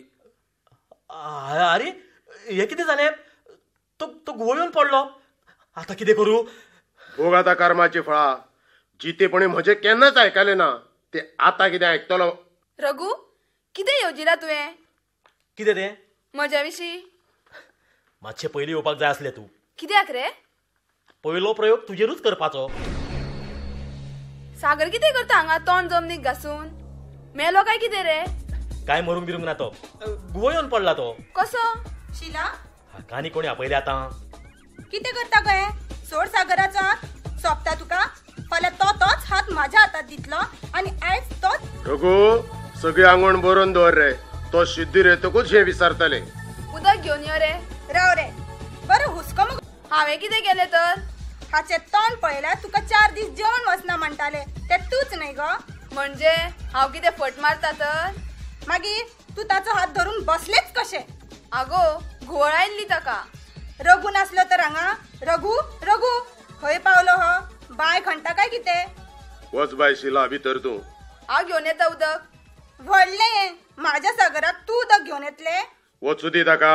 अरे हें कितें जालें? तो तो घुंवळ येवन पडलो. आतां कितें करूं? भोग आतां कर्माची फळां. जितेपणी म्हजें केन्नाच आयकलें ना, ते आतां कितें आयकतलो? रघू, कितें येवजिलां तुवें? कितें तें? म्हज्या विशीं. मातशें पयलीं येवपाक जाय आसलें तूं. कित्याक रे? पयलो प्रयोग तुजेरूच करपाचो. सागर कितें करता हांगा तोंड जमनीक घासून? मेलो काय कितें रे? काय मरूंक बिरूंक ना तो, घुंवळ येवन पडला तो. कसो? शिला, हाका आनी कोणी आपयलें आतां? कितें करता गो हें? सोड सागराचो हात. सोंपता तुका. फाल्यां तो तोच हात म्हाज्या हातात दितलो आनी आयज तोच. रघू, सगळी आंगण बरोवन दवर रे. तो शिद्दीर येतकूच हें विसरतले. उदक घेवन यो रे. राव रे, बरो हुस्को मगो. हांवें कितें केलें तर? हाचें तोंड पळयल्यार तुका 4 दीस जेवण वचना म्हणटाले, तें तूच न्हय गो? म्हणजे हांव कितें फट मारता तर? मागीर तूं ताचो हात धरून बसलेच कशें? आगो, घुंवळ आयिल्ली ताका. रघू नासलो तर हांगा? रघू रघू खंय पावलो हो? बाय खणटा काय कितें? वच बाय शिला भितर तूं. हांव घेवन येता उदक. व्हडलें हें, म्हाज्या सागराक तूं उदक घेवन येतलें? वचूं दी ताका.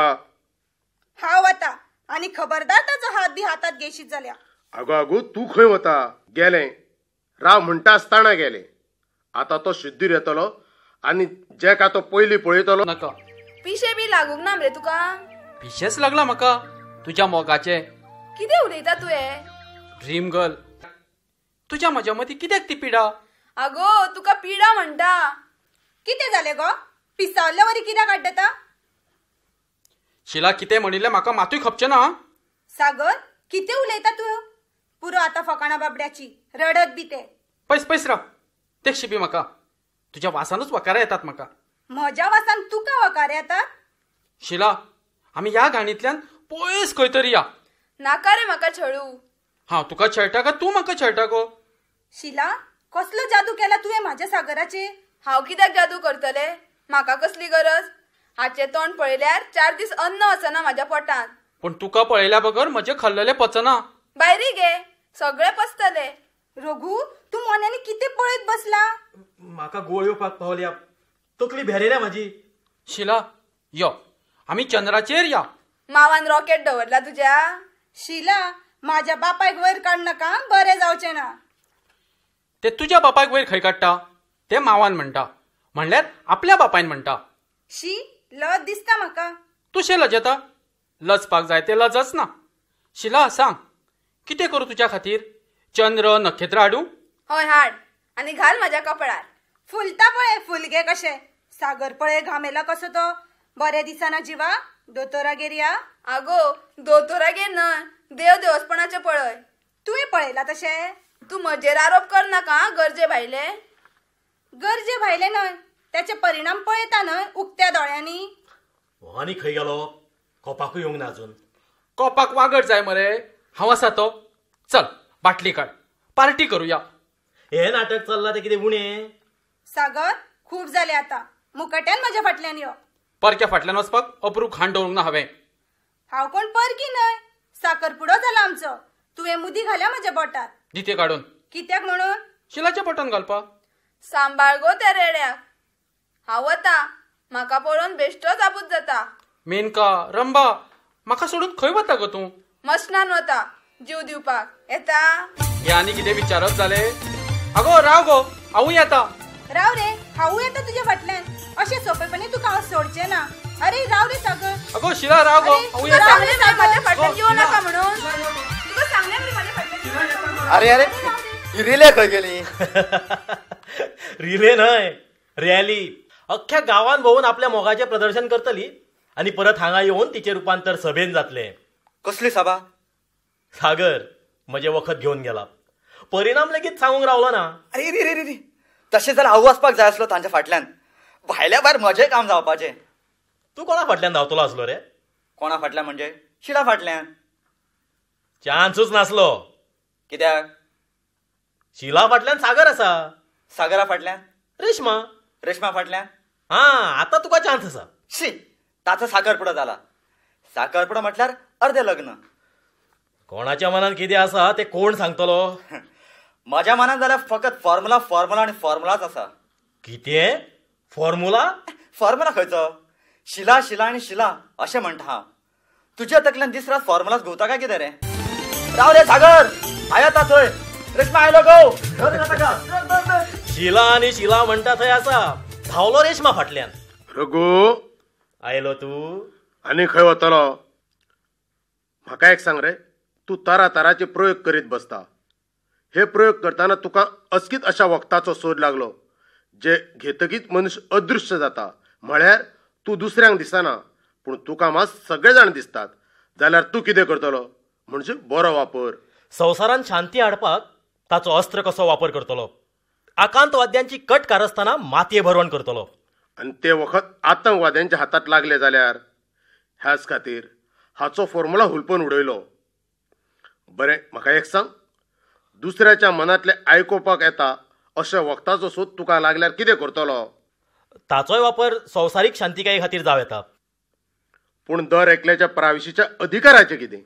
हांव वता, आनी खबरदार ताचो हात बी हातात घेयशीत जाल्यार. आगो आगो, तूं खंय वता? गेलें राव म्हणटा आसतना गेलें. आतां तो शुद्धीर येतलो आनी जेका तो पयलीं पळयतलो. नाका. पिशें बी लागूंक ना मरे तुका? पिशेंच लागला म्हाका तुज्या मोगाचें. कितें उलयता तुवें? ड्रीम गर्ल, तुज्या म्हज्या मदीं कित्याक ती पिडा? आगो, तुका पिडा म्हणटा. कितें जालें गो? पिसावल्ल्या वरी कित्याक आड्डता? शिला, कितें म्हणिल्लें म्हाका मातूय खपचें ना. सागर, कितें उलयता तूं? पुरो आतां फकाणां बाबड्याची, रडत बी तें. पयस पयस राव, तेगशी बी म्हाका. तुज्या वासानूच वकारे येतात म्हाका. म्हज्या वासान तुका वकारे येतात? शिला, आमी ह्या घाणींतल्यान पयस खंय तरी या. नाका रे म्हाका छळू. हांव तुका छळटा का तूं म्हाका छळटा गो? शिला, कसलो जादू केला तुवें म्हाज्या सागराचेर? हांव कित्याक जादू करतले? म्हाका कसली गरज? हाचें तोंड पळयल्यार 4 दीस अन्न वचना म्हाज्या पोटांत. पूण तुका पळयल्या बगर म्हजें खाल्लेलें पचना. भायरी गे, सगळें पचतलें. रघू, तूं मोन्यांनी कितें पळयत बसला? म्हाका गोळ येवपाक पावल्या, तकली भेरेल्या म्हाजी. शिला, यो आमी चंद्राचेर या. मावान रॉकेट दवरला तुज्या? शिला, म्हाज्या बापायक वयर काड नाका, बरें जावचें ना. ते तुज्या बापायक वयर खंय काडटा? ते मावान म्हणटा, म्हणल्यार आपल्या बापायन म्हणटा. शी, लज दिसता म्हाका. तुशें लजेता? लजपाक जाय ते लजच ना. शिला, सांग कितें करूं तुज्या खातीर? चंद्र नखेत्र हाडूं? हय हाड, आनी घाल म्हाज्या कपळार. फुलता पळय फुलगे कशें. सागर पळय घामेला कसो तो. बरें दिसना जिवा, दोतोरागेर या. आगो, दोतोरागेर न्हय, देव देवस्पणाचें पळय. तुवें पळयलां तशें? तूं म्हजेर आरोप कर नाका. गरजे भायले. गरजे भायले न्हय, त्याचे परिणाम पळयता न्हय उक्त्या दोळ्यांनी. आनी खंय गेलो? कोपाकूय येवंक ना अजून. कोपाक वागड जाय मरे. हांव आसा तो. चल बाटली काड, पार्टी करूया. हें नाटक चल्लां तें कितें उणें? सागर, खूब जालें आतां. मुकाट्यान म्हाज्या फाटल्यान यो. परक्या फाटल्यान वचपाक अप्रूप घाण दवरूंक ना हांवें. हांव कोण परकी न्हय, साकरपुडो जाला आमचो. तुवें मुदी घाल्या म्हाज्या बोटार. दिते काडून. कित्याक म्हणून? शिलाच्या बोटान घालपाक. सांबाळ गो त्या रेड्याक. हांव वता, म्हाका पळोवन बेश्टोच आबूज जाता. मेनका, रंबा, म्हाका सोडून खंय वता गो तूं? मसणान वता जीव दिवपाक. येता. हे आनी कितें विचारप जालें? अगो राव गो, हांवूय येता. राव रे, हांवूय येता तुज्या फाटल्यान. अशें सोंपेपणी तुका हांव सोडचें ना. अरे राव रे सागर. अगो शिला राव गो, हांवूय येता. म्हज्या फाटल्यान येवं नाका म्हणून तुका सांगलें मरे. म्हज्या फाटल्यान. अरे अरे ही रिले खंय गेली? रिले न्हय, रॅली. अख्ख्या गांवान भोंवून आपल्या मोगाचें प्रदर्शन करतली आनी परत हांगा येवन तिचें रुपांतर सभेन जातलें. कसली सभा? सागर म्हजें वखद घेवन गेला, परिणाम लेगीत सांगूंक रावलो ना. अरे रे रे रे, तशें जाल्यार हांव वचपाक जाय आसलो तांच्या फाटल्यान. भायल्या भायर म्हजें काम जावपाचें. तूं कोणा फाटल्यान धांवतलो आसलो रे? कोणा फाटल्यान म्हणजे? शिला फाटल्यान. चान्सूच नासलो. कित्याक? शिला फाटल्यान सागर आसा. सागरा फाटल्यान रेश्मा. रेश्मा फाटल्यान? हा, आतां तुका चान्स आसा. शी, ताचो साकरपुडो जाला. साकरपुडो म्हटल्यार अर्दे लग्न. कोणाच्या मनान कितें आसा तें कोण सांगतलो? म्हज्या मनान जाल्यार फकत फॉर्मुला, फॉर्मुला आनी फॉर्मुलाच आसा. कितें फॉर्मुला? फॉर्मुला खंयचो? शिला शिला आनी शिला अशें म्हणटा हांव. तुज्या तकल्यान दीस रात फॉर्मुलाच घुंवता काय कितें रे? राव रे सागर, हांव येता थंय. रेश्मा आयलो गो. शिला आनी शिला म्हणटा थंय आसा. धांवलो रेश्मा फाटल्यान. रघू आयलो तूं? आनी खंय वतलो? म्हाका एक सांग रे, तूं तरा तराचे प्रयोग करीत बसता. हे प्रयोग करतना तुका अचकीत अशा वखदाचो सोद लागलो जे घेतकीच मनुष्य अदृश्य जाता. म्हळ्यार तूं दुसऱ्यांक दिसना पूण तुका मात सगळे जाण दिसतात. जाल्यार तूं कितें करतलो? म्हणजे बरो वापर. संवसारान शांती हाडपाक ताचो अस्त्र कसो वापर करतलो? आकांतवाद्यांची कट कारस्थानां मातये भरवण करतलो. आनी ते वखद आतंकवाद्यांच्या हातात लागले जाल्यार? ह्याच खातीर हाचो फॉर्मुला हुलपून उडयलो. बरें, म्हाका एक सांग, दुसऱ्याच्या मनांतलें आयकुपाक येता अशा वखदाचो सोद तुका लागल्यार कितें करतलो? ताचोय वापर संवसारीक शांतिकाये खातीर जावं येता. पूण दर एकल्याच्या प्राविशीच्या अधिकाराचें कितें?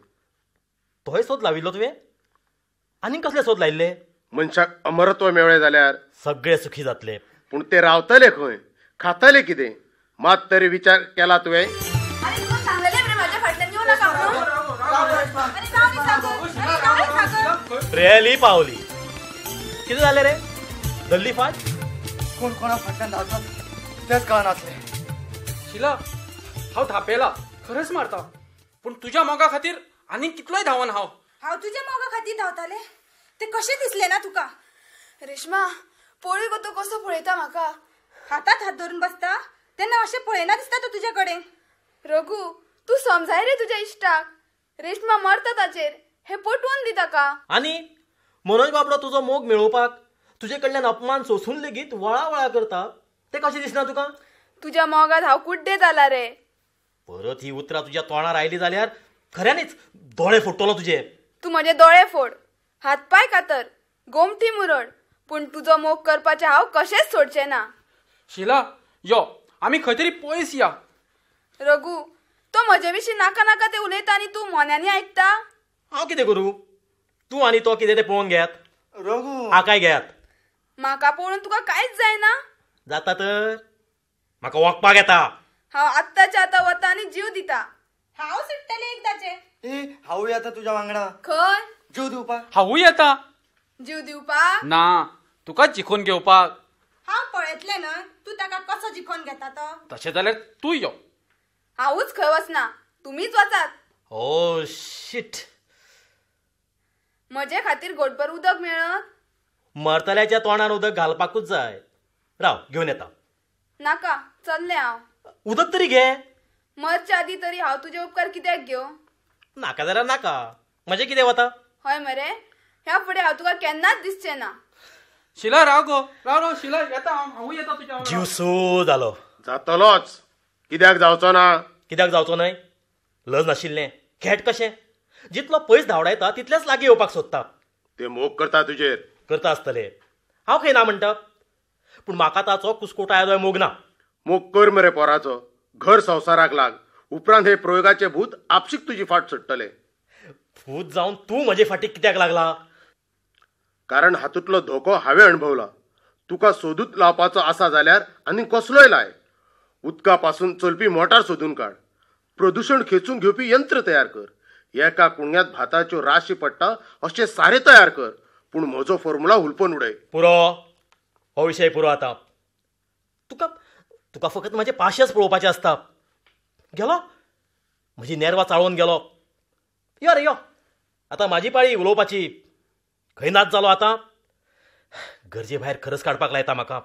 तोय सोद लाविल्लो तुवें? आनीक कसले सोद लायिल्ले? मनशाक अमरत्व मेळ्ळें जाल्यार सगळे सुखी जातले. पूण ते रावतले खंय, खातले कितें? मात तरी विचार केला तुवें? रॅली पावली. कितें जालें रे? धरली फाट? कोण कोणा फाटल्यान धांवता तेंच कळनासलें. शिला, हांव धापेला, खरेंच मारता, पूण तुज्या मोगा खातीर आनीक कितलोय धांवन हांव. हांव तुज्या मोगा खातीर धांवतालें तें कशें दिसलें ना तुका? रेश्मा पळय गो, तो कसो पळयता म्हाका. हातात हात धरून बसता तेन्ना अशें पळयना दिसता तो तुजे कडेन. रघू तूं समजाय रे तुज्या इश्टाक. रेश्मा मरता ताचेर हें पटवून दी ताका. आनी मनोज बाबडो तुजो मोग मेळोवपाक तुजे कडल्यान अपमान सोसून लेगीत वळा वळा करता तें कशें दिसना तुका? तुज्या मोगात हांव कुड्डे जाला रे. परत ही उतरां तुज्या तोंडार आयली जाल्यार खऱ्यांनीच दोळे फोडटलो तुजे. तूं म्हजे दोळे फोड, हात पांय कातर, गोमटी मुरड, पूण तुजो मोग करपाचें हांव कशेंच सोडचें ना. शिला यो, आमी खंय तरी पयस या. रघू तो म्हजे विशीं नाका नाका ते उलयता आनी तूं मोन्यांनी आयकता. हांव कितें करूं? तूं आनी तो कितें तें पळोवन घेयात. रघू हाकाय घेयात. म्हाका पळोवन तुका कांयच जायना. जाता तर म्हाका वखपाक येता. हांव आत्ताच्या आतां वता आनी जीव दिता. हांव सुट्टलें एकदाचें. ए हांवूय येता तुज्या वांगडा. खंय? जीव दिवपाक. हांवूय येता. जीव दिवपाक? ना, तुका जिखून घेवपाक. हांव पळयतलें न्हय तूं ताका कसो जिखोवन घेता तो. तशें जाल्यार तूं यो. हांवूच खंय वचना, तुमीच वचात. ओ शीट. म्हजे खातीर घोटभर उदक मेळत? मरतल्याच्या तोंडार उदक घालपाकूच जाय. राव घेवन येता. नाका, चल्लें हांव. उदक तरी घे. मरच्या आदीं तरी हांव तुजे उपकार कित्याक घेवं? नाका जाल्यार नाका, म्हजें कितें वता? हय मरे, ह्या फुडें हांव तुका केन्नाच दिसचें ना. शिला राव गो, राव राव शिला, येता हांव, हांवूय येता तुज्या वांगडा. जीव सो जालो. जातलोच, कित्याक जावचो ना? कित्याक जावचो न्हय? लज नाशिल्लें खेट कशें? जितलो पयस धांवडायता तितलेंच लागीं येवपाक सोदता. ते मोग करता तुजेर. करता आसतले, हांव खंय ना म्हणटा, पूण म्हाका ताचो कुस्कुटा येदोय मोग ना. मोग कर मरे पोराचो, घर संवसाराक लाग, उपरांत हे प्रयोगाचे भूत आपशीक तुजी फाट सोडटले. भूत जावन तूं म्हजे फाटीक कित्याक लागला? कारण हातूंतलो धोको हांवें अणभवला. तुका सोदूच लावपाचो आसा जाल्यार आनी कसलोय लाय. उदका पासून चलपी मोटार सोदून काड, प्रदूषण खेचून घेवपी यंत्र तयार कर. एका कुणग्यांत भाताच्यो राशी पडटा अशें सारें तयार कर, पूण म्हजो फॉर्मुला हुलपोवन उडय. पुरो हो विशय पुरो आतां. तुका तुका फकत म्हजें पाशेच पळोवपाचें आसता. गेलो म्हजी नेरवा चाळोवन गेलो. यो रे यो, आतां म्हाजी पाळी उलोवपाची. खंय नाच जालो आतां? गरजे भायर खरस काडपाक लायता म्हाका.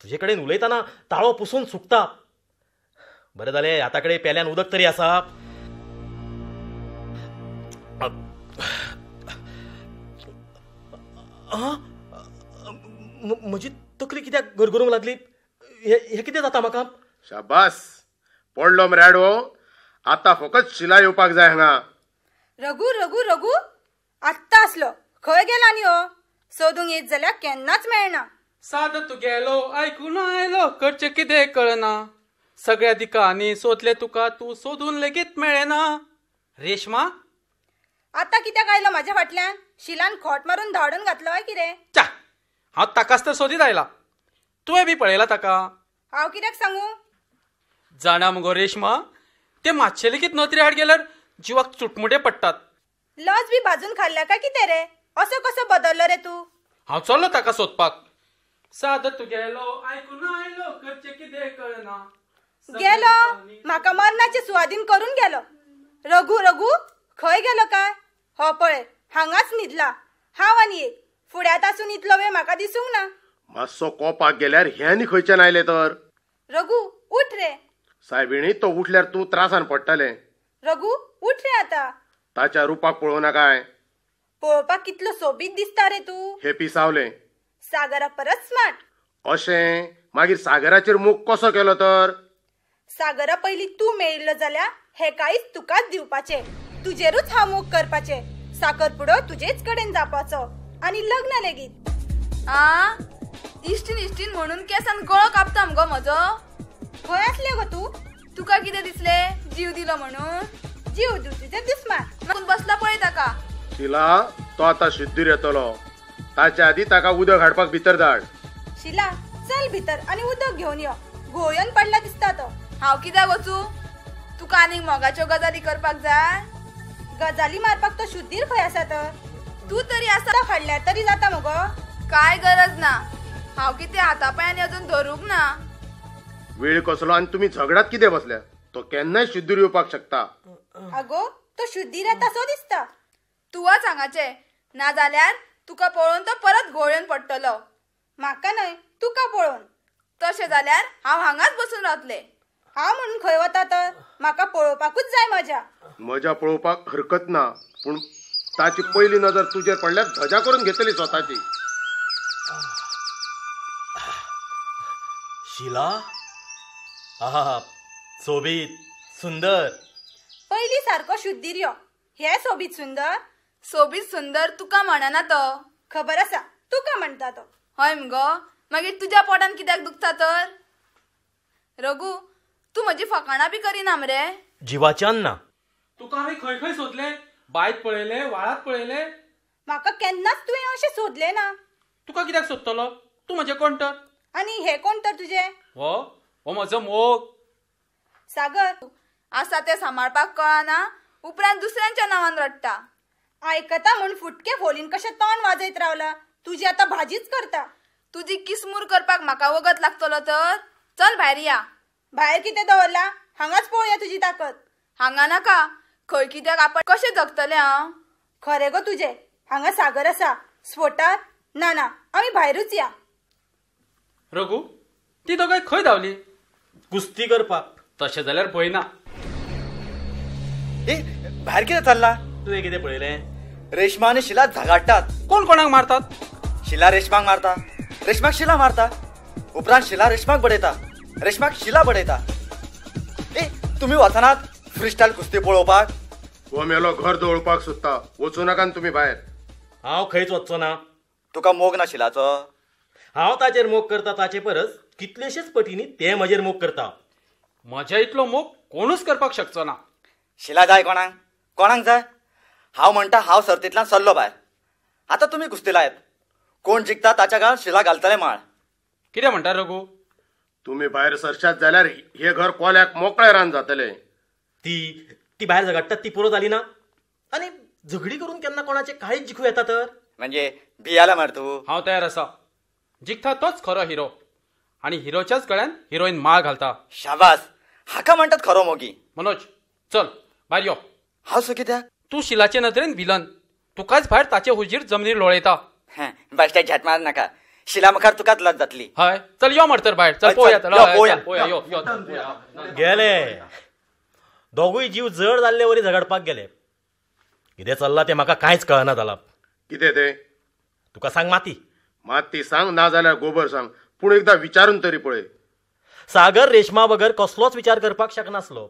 तुजे कडेन उलयतना ताळो पुसून सुकता. बरें जालें आतां कडेन पेल्यान उदक तरी आसा. म्हजी तकली कित्याक गरगरूंक लागली? हें कितें जाता म्हाका? शाबास, पडलो मरे आडवो. आतां फकत शिला येवपाक जाय हांगा. रघू रघू रघू आत्तां आसलो, खंय गेला न्ही हो? सोदूंक येत जाल्यार केन्नाच मेळना. साद तुगेलो आयकून आयलो, करचें कितें कळना. सगळ्या दिकांनी सोदले तुका, तूं सोदून लेगीत मेळना. रेश्मा आतां कित्याक आयलो म्हाज्या फाटल्यान? शिलान खोट मारून धाडून घातलो काय कितें? च्या, हांव ताकाच तर सोदीत आयला. तुवें बी पळयला ताका? हांव कित्याक सांगू? जाणा मुगो रेश्मा, ते मातशे लेगीत नदरे आड गेल्यार जिवाक चुटमुटे पडटात. लज बी भाजून खाल्ल्या काय कितें रे? असो कसो बदललो रे तूं? हांव चल्लो ताका सोदपाक. साद तुगेलो आयकून आयलो, करचें कितें कळना. गेलो म्हाका मरणाचे सुवादीन करून गेलो. रघू रघू खंय गेलो काय? हो पळय हांगाच न्हिदला. हांव आनी एक फुड्यांत आसून इतलो वेळ म्हाका दिसूंक ना. मातसो कोपाक गेल्यार हे आनी खंयच्यान आयले तर? रघू उठ रे. सायबिणी, तो उठल्यार तूं त्रासान पडटलें. रघू उठ रे आतां. ताच्या रुपाक पळोवना काय? पळोवपाक कितलो सोबीत दिसता रे तूं. हे पिसावलें. सागरा परत स्मार्ट. अशें? मागीर सागराचेर मोग कसो केलो तर? सागरा पयलीं तूं मेळिल्लो जाल्यार हे कांयच तुकाच दिवपाचें. तुजेरूच हांव मोग पाचें. साखरपुडो तुजेच कडेन जावपाचो आनी लग्न लेगीत. आ इश्टीन इश्टीन म्हणून केसान गळो कापता मगो म्हजो. खंय आसले गो तूं? तुका कितें दिसलें जीव दिलो म्हणून? जीव दिव तुजे दुस्मान. बसला पळय ताका. शिला, तो आतां शुद्धीर येतलो. ताच्या आदी ताका उदक हाडपाक भितर धाड. शिला चल भितर आनी उदक घेवन यो. घोळयोन पडला दिसता तो. हांव कित्याक वचूं? तुका आनीक मोगाच्यो गजाली करपाक जाय? गजाली मारपाक तो शुद्धीर खंय आसा तर? तूं तरी आसा हाडल्यार तरी जाता मगो. काय गरज ना, हांव कितें हाता पांयांनी अजून धरूंक ना. वेळ कसलो आनी तुमी झगडात कितें बसल्या? तो केन्नाय शुद्धीर येवपाक शकता. आगो तो शुद्धीर येता सो दिसता. तुवच हांगाचें, ना जाल्यार तुका पळोवन तो परत घोळयोन पडटलो. म्हाका न्हय, तुका पळोवन. तशें जाल्यार हांव हांगाच बसून रावतलें. हांव म्हणून खंय वता तर? म्हाका पळोवपाकूच जाय मजा. मजा पळोवपाक हरकत ना, पूण ताची पयली नजर तुजेर पडल्यार धजा करून घेतली स्वताची. शिला, आहा सोबीत सुंदर. पयली सारको शुद्धीर यो. हे सोबीत सुंदर? सोबीत सुंदर तुका म्हणना तो. खबर आसा तुका म्हणटा तो. हय मगो, मागीर तुज्या पोटान कित्याक दुखता तर? रघू तूं म्हजी फकाणां बी करिना मरे? जिवाच्यान ना. तुका हांवें खंय खंय सोदलें, बांयत पळयलें, व्हाळांत पळयलें. म्हाका केन्नाच तुवें अशें सोदलें ना. तुका कित्याक सोदतलो? तूं म्हजें कोण तर? आनी हे कोण तर तुजें? हो हो म्हजो मोग. सागर आसा तें सांबाळपाक कळना, उपरांत दुसऱ्यांच्या नांवान रडटा. आयकता म्हूण फुटके फोलीन कशें तोंड वाजयत रावला. तुजी आतां भाजीच करता. तुजी किसमूर करपाक म्हाका वगत लागतलो तर? चल भायर या. भायर कितें दवरला? हांगाच पळोवया तुजी ताकद. हांगा नाका, खंय कित्याक आपण कशें जगतलें हांव? खरें गो तुजें. हांगा सागर आसा स्फोटार. ना ना, आमी भायरूच या. रघू, ती दोगांय खंय धांवली? कुस्ती करपाक. तशें जाल्यार भंय ना. ए भायर कितें चल्ला? तुवें कितें पळयलें? रेश्मा आनी शिला झगाडटात. कोण कोणाक मारतात? शिला रेश्माक मारता, रेश्माक शिला मारता, उपरांत शिला रेश्माक बडयता, रेश्माक शिला बडयता. ए तुमी वचनात फ्रीस्टायल कुस्ती पळोवपाक? हो मेलो घर दवळपाक सोदता. वचूं नाका तुमी भायर. हांव खंयच वचचो ना. तुका मोग ना शिलाचो? हांव ताचेर मोग करता ताचे परस कितलेशेच पटींनी ते म्हजेर मोग करता. म्हज्या इतलो मोग कोणूच करपाक शकचो ना. शिला जाय कोणाक? कोणाक जाय? हांव म्हणटा हांव सर्तींतल्यान सरलो भायर. आतां तुमी कुस्ती लायत, कोण जिखता ताच्या गांव शिला घालतले माळ. कितें म्हणटा रघू? तुमी भायर सरशात जाल्यार हे घर कोल्याक मोकळें रान जातलें. ती ती भायर झगडटात ती पुरो जाली ना? आनी झगडी करून केन्ना कोणाचे काळीज जिखू येता तर? म्हणजे भियाला मार तूं. हांव तयार आसा. जिखता तोच खरो हिरो, आनी हिरोच्याच गळ्यान हिरोईन माळ घालता. शाबास, हाका म्हणटात खरो मोगी. मनोज चल भायर यो. हांव सो कित्याक? तूं शिलाचे नदरेन विलन, तुकाच भायर ताचे हुजीर जमनीर लोळयता. बेश्टे झेत मार नाका, शिला मुखार तुकाच लज जातली. हय चल यो मर तर भायर, चल पोया, पोया यो. गेले दोगूय जीव जड जाल्ले वरी झगडपाक गेले. कितें चल्लां तें म्हाका कांयच कळना जालां. कितें तें? तुका सांग माती. माती सांग ना जाल्यार गोबर सांग, पूण एकदां विचारून तरी पळय. सागर रेशमा बगर कसलोच विचार करपाक शकनासलो.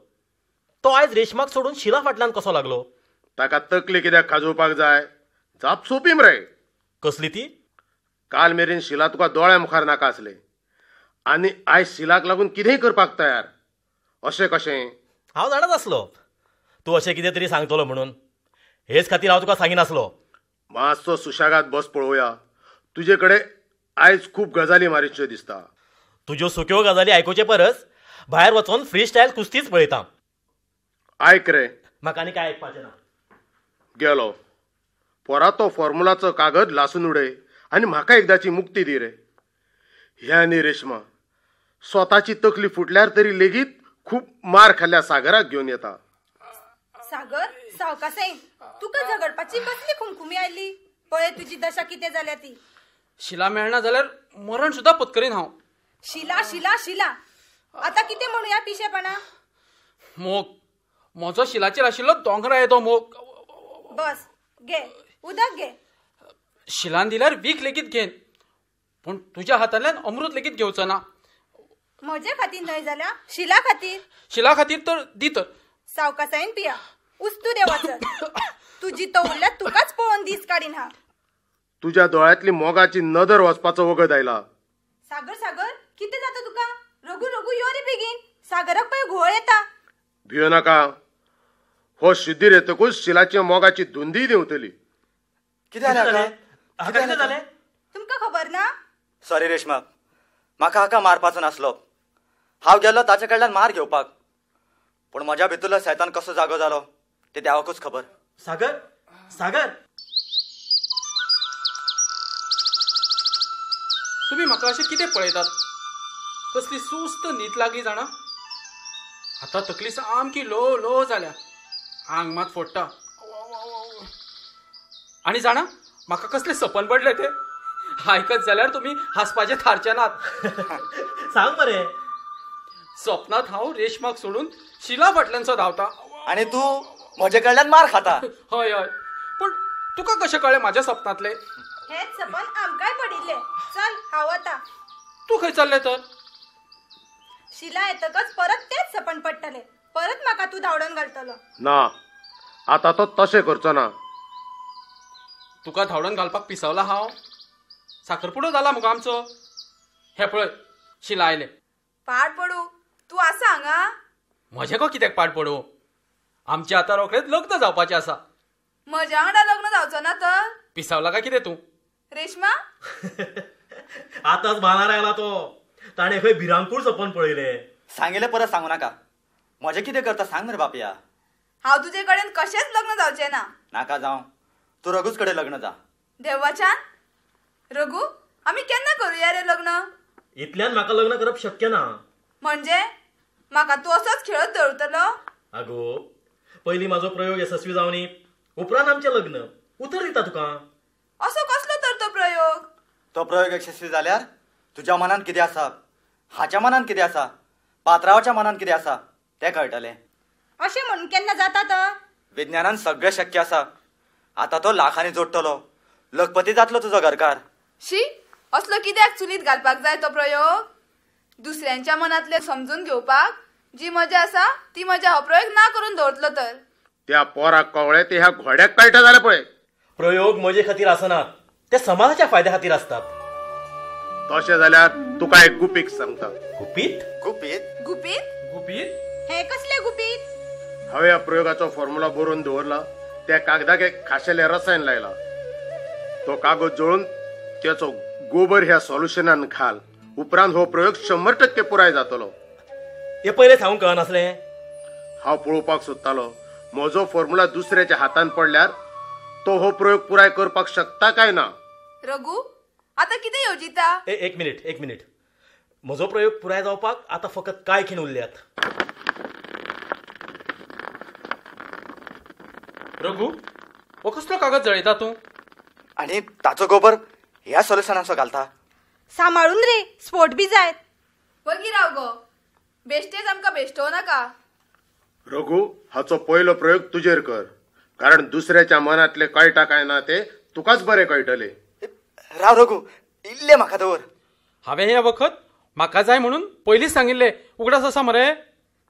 तो आयज रेशमाक सोडून शिला फाटल्यान कसो लागलो? ताका तकली कित्याक खाजोवपाक जाय? जाप सोंपी मरे. कसली ती? काल मेरेन शिला तुका दोळ्या मुखार नाका आसले, आनी आयज शिलाक लागून कितेंय करपाक तयार. अशें कशें? हांव जाणाच आसलो तूं अशें कितें तरी सांगतलो म्हणून, हेच खातीर हांव तुका सांगिनासलो. मातसो सुशेगाद बस पळोवया, तुजे कडेन आयज खूब गजाली मारिच्यो दिसता. तुज्यो सुक्यो गजाली आयकुचे परस भायर वचून फ्री स्टायल कुस्तीच पळयता. आयक रे, म्हाका आनी काय आयकपाचें ना. गेलो पोरा तो फॉर्मुलाचो कागद लासून उडय आनी म्हाका एकदाची मुक्ती दी रे. हे आनी रेशमा स्वताची तकली फुटल्यार तरी लेगीत खूब मार खाल्ल्या सागराक घेवन येता. सागर सावकासायन, तुका झगडपाची कसली खुमखुमी आयली? पळय तुजी दशा कितें जाल्या ती. शिला मेळना जाल्यार मरण सुद्दां पत्करीन हांव. शिला शिला शिला, आतां कितें म्हणुया पिशेपणा? मोग म्हजो शिलाचेर आशिल्लो दोंगरा येदो मोग. बस घे उदक घे. शिलान दिल्यार वीख लेगीत घेन, पूण तुज्या हातांतल्यान अमृत लेगीत घेवचो ना. म्हजे खातीर न्हय जाल्यार शिला खातीर. शिला खातीर तर दी तर. सावकासायन पिया, उस्तू देवाचर. तुजी तो उरल्यार तुकाच पळोवन दीस काडीन हांव. तुज्या दोळ्यांतली मोगाची नदर वचपाचो वगत आयला. सागर सागर कितें जाता तुका? रघू रघू यो रे बेगीन, सागराक पळय घोळ येता. भियो नाका, हो शुद्धीर येतकूच शिलाच्या मोगाची धुंदी देंवतली. कितें जालें? तुमकां खबर ना? सॉरी रेशमा, म्हाका हाका मारपाचो नासलो. हांव गेलो ताचे कडल्यान मार घेवपाक, पूण म्हज्या भितरलो सैतान कसो जागो जालो ते देवाकूच खबर. सागर सागर, तुमी म्हाका अशें कितें पळयतात? कसली सुस्त न्हीद लागली जाणा. आतां तकली सामकी लो लो जाल्या, आंग मात फोडटा. आनी जाणा म्हाका कसलें सपन पडलें तें आयकत जाल्यार तुमी हांसपाचें थारचे नात. सांग मरे. सपनांत हांव रेशमाक सोडून शिला फाटल्यानसो धांवता आनी तूं म्हजे कडल्यान मार खाता. हय हय, पूण तुका कशें कळ्ळें म्हाज्या सपनांतलें? हेच सपन आमकांय पडिल्लें. चल हांव वता. तूं खंय चल्लें तर? शिला येतकच परत तेच सपन पडटलें, परत म्हाका तूं धांवडोवन घालतलो. ना, आतां तो तशें करचो ना. तुका धांवडोवन घालपाक पिसवला हांव? साखरपुडो जाला मुगो आमचो. हें पळय शिला आयलें. पाड पडूं, तूं आसा हांगा? म्हजें गो कित्याक पाड पडूं? आमचें आतां रोखडेंच लग्न जावपाचें आसा. म्हज्या वांगडा लग्न जावचो ना तर? पिसावला काय कितें तूं? रेशमा आतांच भानार आयला तो. ताणें खंय भिरांकूळ सपन पळयलें. सांगिल्लें परत सांगू नाका. म्हजें कितें करता सांग मरे बापया. हांव तुजे कडेन कशेंच लग्न जावचें ना. नाका जावं, तूं रघूच कडेन लग्न जा. देवाच्यान रघू, आमी केन्ना करुया रे लग्न? इतल्यान म्हाका लग्न करप शक्य ना. म्हणजे म्हाका तूं असोच खेळत दवरतलो? आगो पयलीं म्हाजो प्रयोग येसस्वी जावनी, उपरांत आमचें लग्न. उतर दिता तुका. असो कसलो तर तो प्रयोग? तो प्रयोग यशस्वी जाल्यार तुज्या मनान कितें आसा, हाच्या मनान कितें आसा, पात्रावाच्या मनान कितें आसा तें कळटलें. अशें म्हणून केन्ना जाता तर? विज्ञानान सगळें शक्य आसा. आतां तो लाखांनी जोडटलो, लखपती जातलो तुजो घरकार. शी, असलो कित्याक चुलीत घालपाक जाय तो प्रयोग? दुसऱ्यांच्या मनांतलें समजून घेवपाक जी मजा आसा ती मजा हो प्रयोग ना करून दवरतलो तर. त्या पोराक कवळे ते ह्या घोड्याक कळटा जाल्यार पळय. प्रयोग मजे खातीर आसनात, ते समाजाच्या फायद्या खातीर आसतात. तशें जाल्यार तुका एक गुपीत सांगता. गुपीत? गुपीत? गुपीत? गुपीत? हें कसलें गुपीत? हांवें ह्या प्रयोगाचो फॉर्म्युला बरोवन दवरला. त्या कागदाक एक खाशेलें रसायन लायला. तो कागद जळून त्याचो गोबर ह्या सोल्युशनान घाल. उपरांत हो प्रयोग 100% पुराय जातलो. हे पयलें सांगूंक कळनासलें? हांव पळोवपाक सोदतालो म्हजो फॉर्म्युला दुसऱ्याच्या हातान पडल्यार तो हो प्रयोग पुराय करपाक शकता काय ना? रघू आता कितें येवजिता? एक मिनिट एक मिनिट, म्हजो प्रयोग पुराय जावपाक आतां फकत कांय खीण उरल्यात. रघू हो कसलो कागद जळयता तूं? आनी ताचो गोबर ह्या सोल्युशनाचो घालता. सांबाळून रे, स्फोट बी जायत. वगी राव गो, बेश्टेच आमकां बेश्टोव नाका. रघू हाचो पयलो प्रयोग तुजेर कर, कारण दुसऱ्याच्या मनातले कळटा काय ना ते तुकाच बरे कळटले. राव रघू, इल्ले म्हाका दवर. हांवें हे वखद म्हाका जाय म्हणून पयलींच सांगिल्ले, उगडास आसा मरे?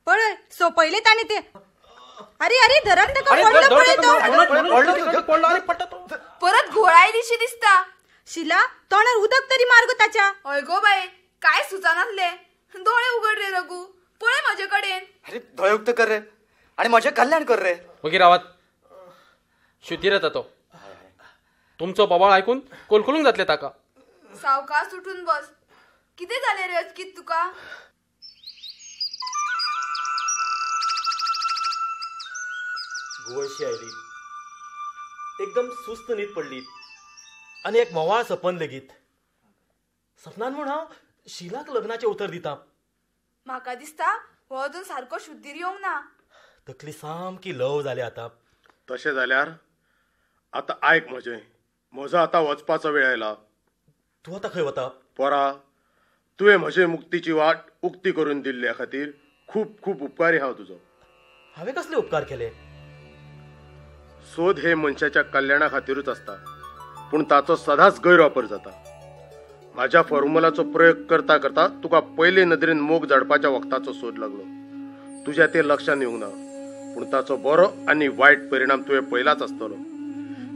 पळय सोंपयले ताणें ते. अरे अरे धरण ताका, पडलो पळय तो, परत घोळायलीशी दिसता. शिला तोंडार उदक तरी मार गो ताच्या. हय गो बाये, काय सुचनासले. दोळे उगड रे रघू, पळय म्हजे कडेन. अरे दोळे उक्ते कर रे आनी म्हजें कल्याण कर रे. वगी रावात, शुद्धीर येता तो. तुमचो बोवाळ आयकून कोलकोलूंक जातले ताका. सावकाश उठून बस. कितें जालें रे अचकीत तुका? घुंवळशी आयली, एकदम सुस्त न्हीद पडली आनी एक म्होंवाळ सपन लेगीत. सपनान म्हूण हांव शिलाक लग्नाचें उतर दिता. म्हाका दिसता हो अजून सारको शुद्धीर येवंक ना. तकली सामकी लव जाली आतां. तशें जाल्यार आतां आयक म्हजें, म्हजो आतां वचपाचो वेळ आयला. तूं आतां खंय वता? पोरा, तुवें म्हजे मुक्तीची वाट उक्ती करून दिल्ल्या खातीर खूब खूब उपकारी हांव तुजो. हांवें कसले उपकार केले? सोद हे मनशाच्या कल्याणा खातीरूच आसता, पूण ताचो सदांच गैरवापर जाता. माझ्या फॉर्म्युलाचो प्रयोग करता करता तुका पयले नदरेन मोग जाडपाच्या वखदाचो सोद लागलो. तुज्या ते लक्षान येवंक ना, पूण ताचो बरो आनी वायट परिणाम तुवें पयलाच आसतलो.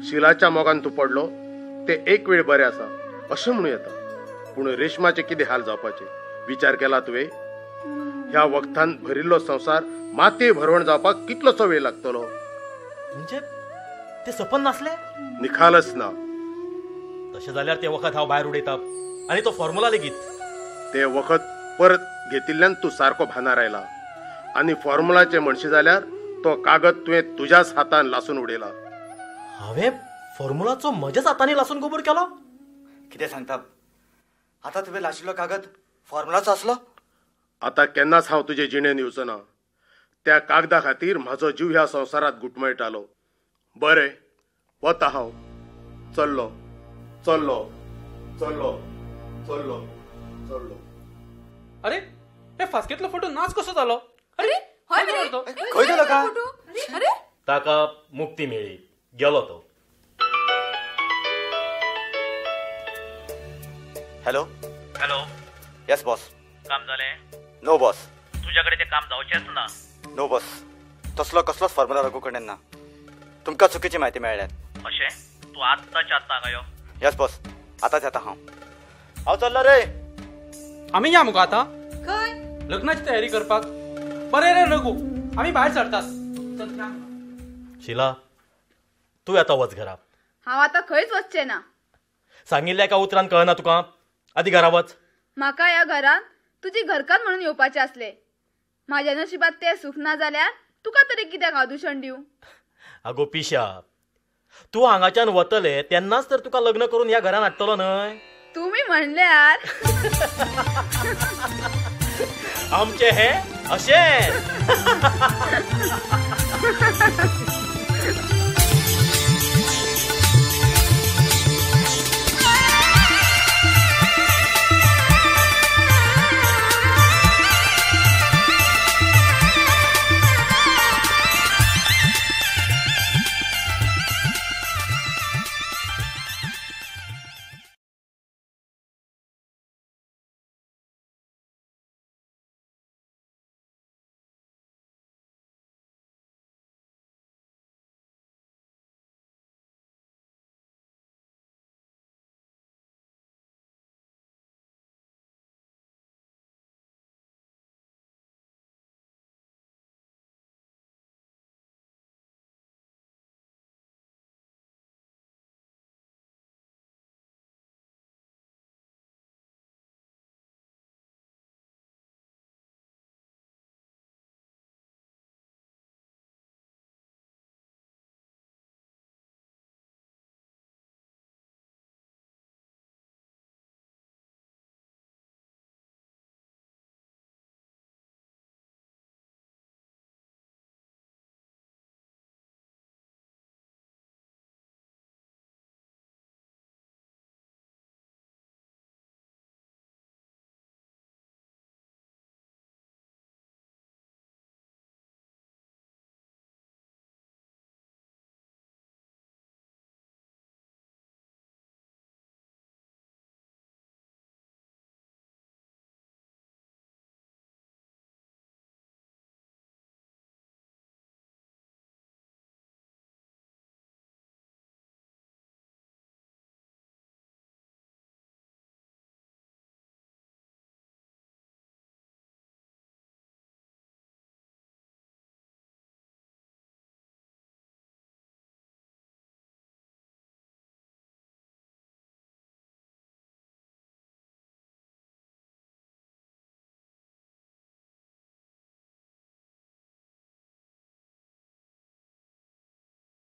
शिलाच्या मोगान तूं पडलो ते एक वेळ बरें आसा अशें म्हणूं येता, पूण रेशमाचे कितें हाल जावपाचे विचार केला तुवें? ह्या वखदान भरिल्लो संवसार मातये भरवण जावपाक कितलोसो वेळ लागतलो? म्हणजे ते सपन नासले? निखालस ना. तशें जाल्यार ते वखद हांव भायर उडयता आनी तो फॉर्म्युला लेगीत. ते वखद परत घेतिल्ल्यान तूं सारको भानार आयला आनी फॉर्म्युलाचे म्हणशी जाल्यार तो कागद तुवें तुज्याच हातान लासून उडयला. हांवें फॉर्म्युलाचो म्हज्याच हातांनी लासून गोबर केलो? कितें सांगता? आतां तुवें लाशिल्लो कागद फॉर्म्युलाचो आसलो? आतां केन्नाच हांव तुजे जिणेन येवचो ना. त्या कागदा खातीर म्हाजो जीव ह्या संवसारांत घुटमळटालो. बरें, वता हांव. चल्लो चल्लो चल्लो चल्लो चल्लो. अरे हे फास्केंतलो फोटो नाच कसो जालो? अरे हय खंय गेलो का? अरे ताका मुक्ती मेळ्ळी, गेलो तो. Hello hello. Yes boss. काम जालें? No boss. तुज्या कडेन तें काम जावचेंच ना. नो बॉस, तसलो कसलोच फॉर्म्युला रघू कडेन ना. तुमकां चुकीची म्हायती मेळ्ळ्या. अशें? तूं आत्ताच्या आत्तां हांगा यो. येस बॉस, आतांच येता हांव. हांव चल्लो रे. आमी या मुगो आतां खंय? लग्नाची तयारी करपाक. बरें रे रघू, आमी भायर सरतात. शिला, तूं आतां वच घरा. हांव आतां खंयच वचचें ना. सांगिल्ल्या एका उतरान कळना तुका? आदी घरा वच. म्हाका ह्या घरांत तुजी घरकान्न म्हणून येवपाचें आसलें. म्हाज्या नशिबात तें सूख ना जाल्यार तुका तरी कित्याक हांव दुशण दिवं? आगो पिशा, तूं हांगाच्यान वतले तेन्नाच तर तुका लग्न करून ह्या घरान हाडटलो न्हय? तुमी म्हणल्यार आमचें हें अशें.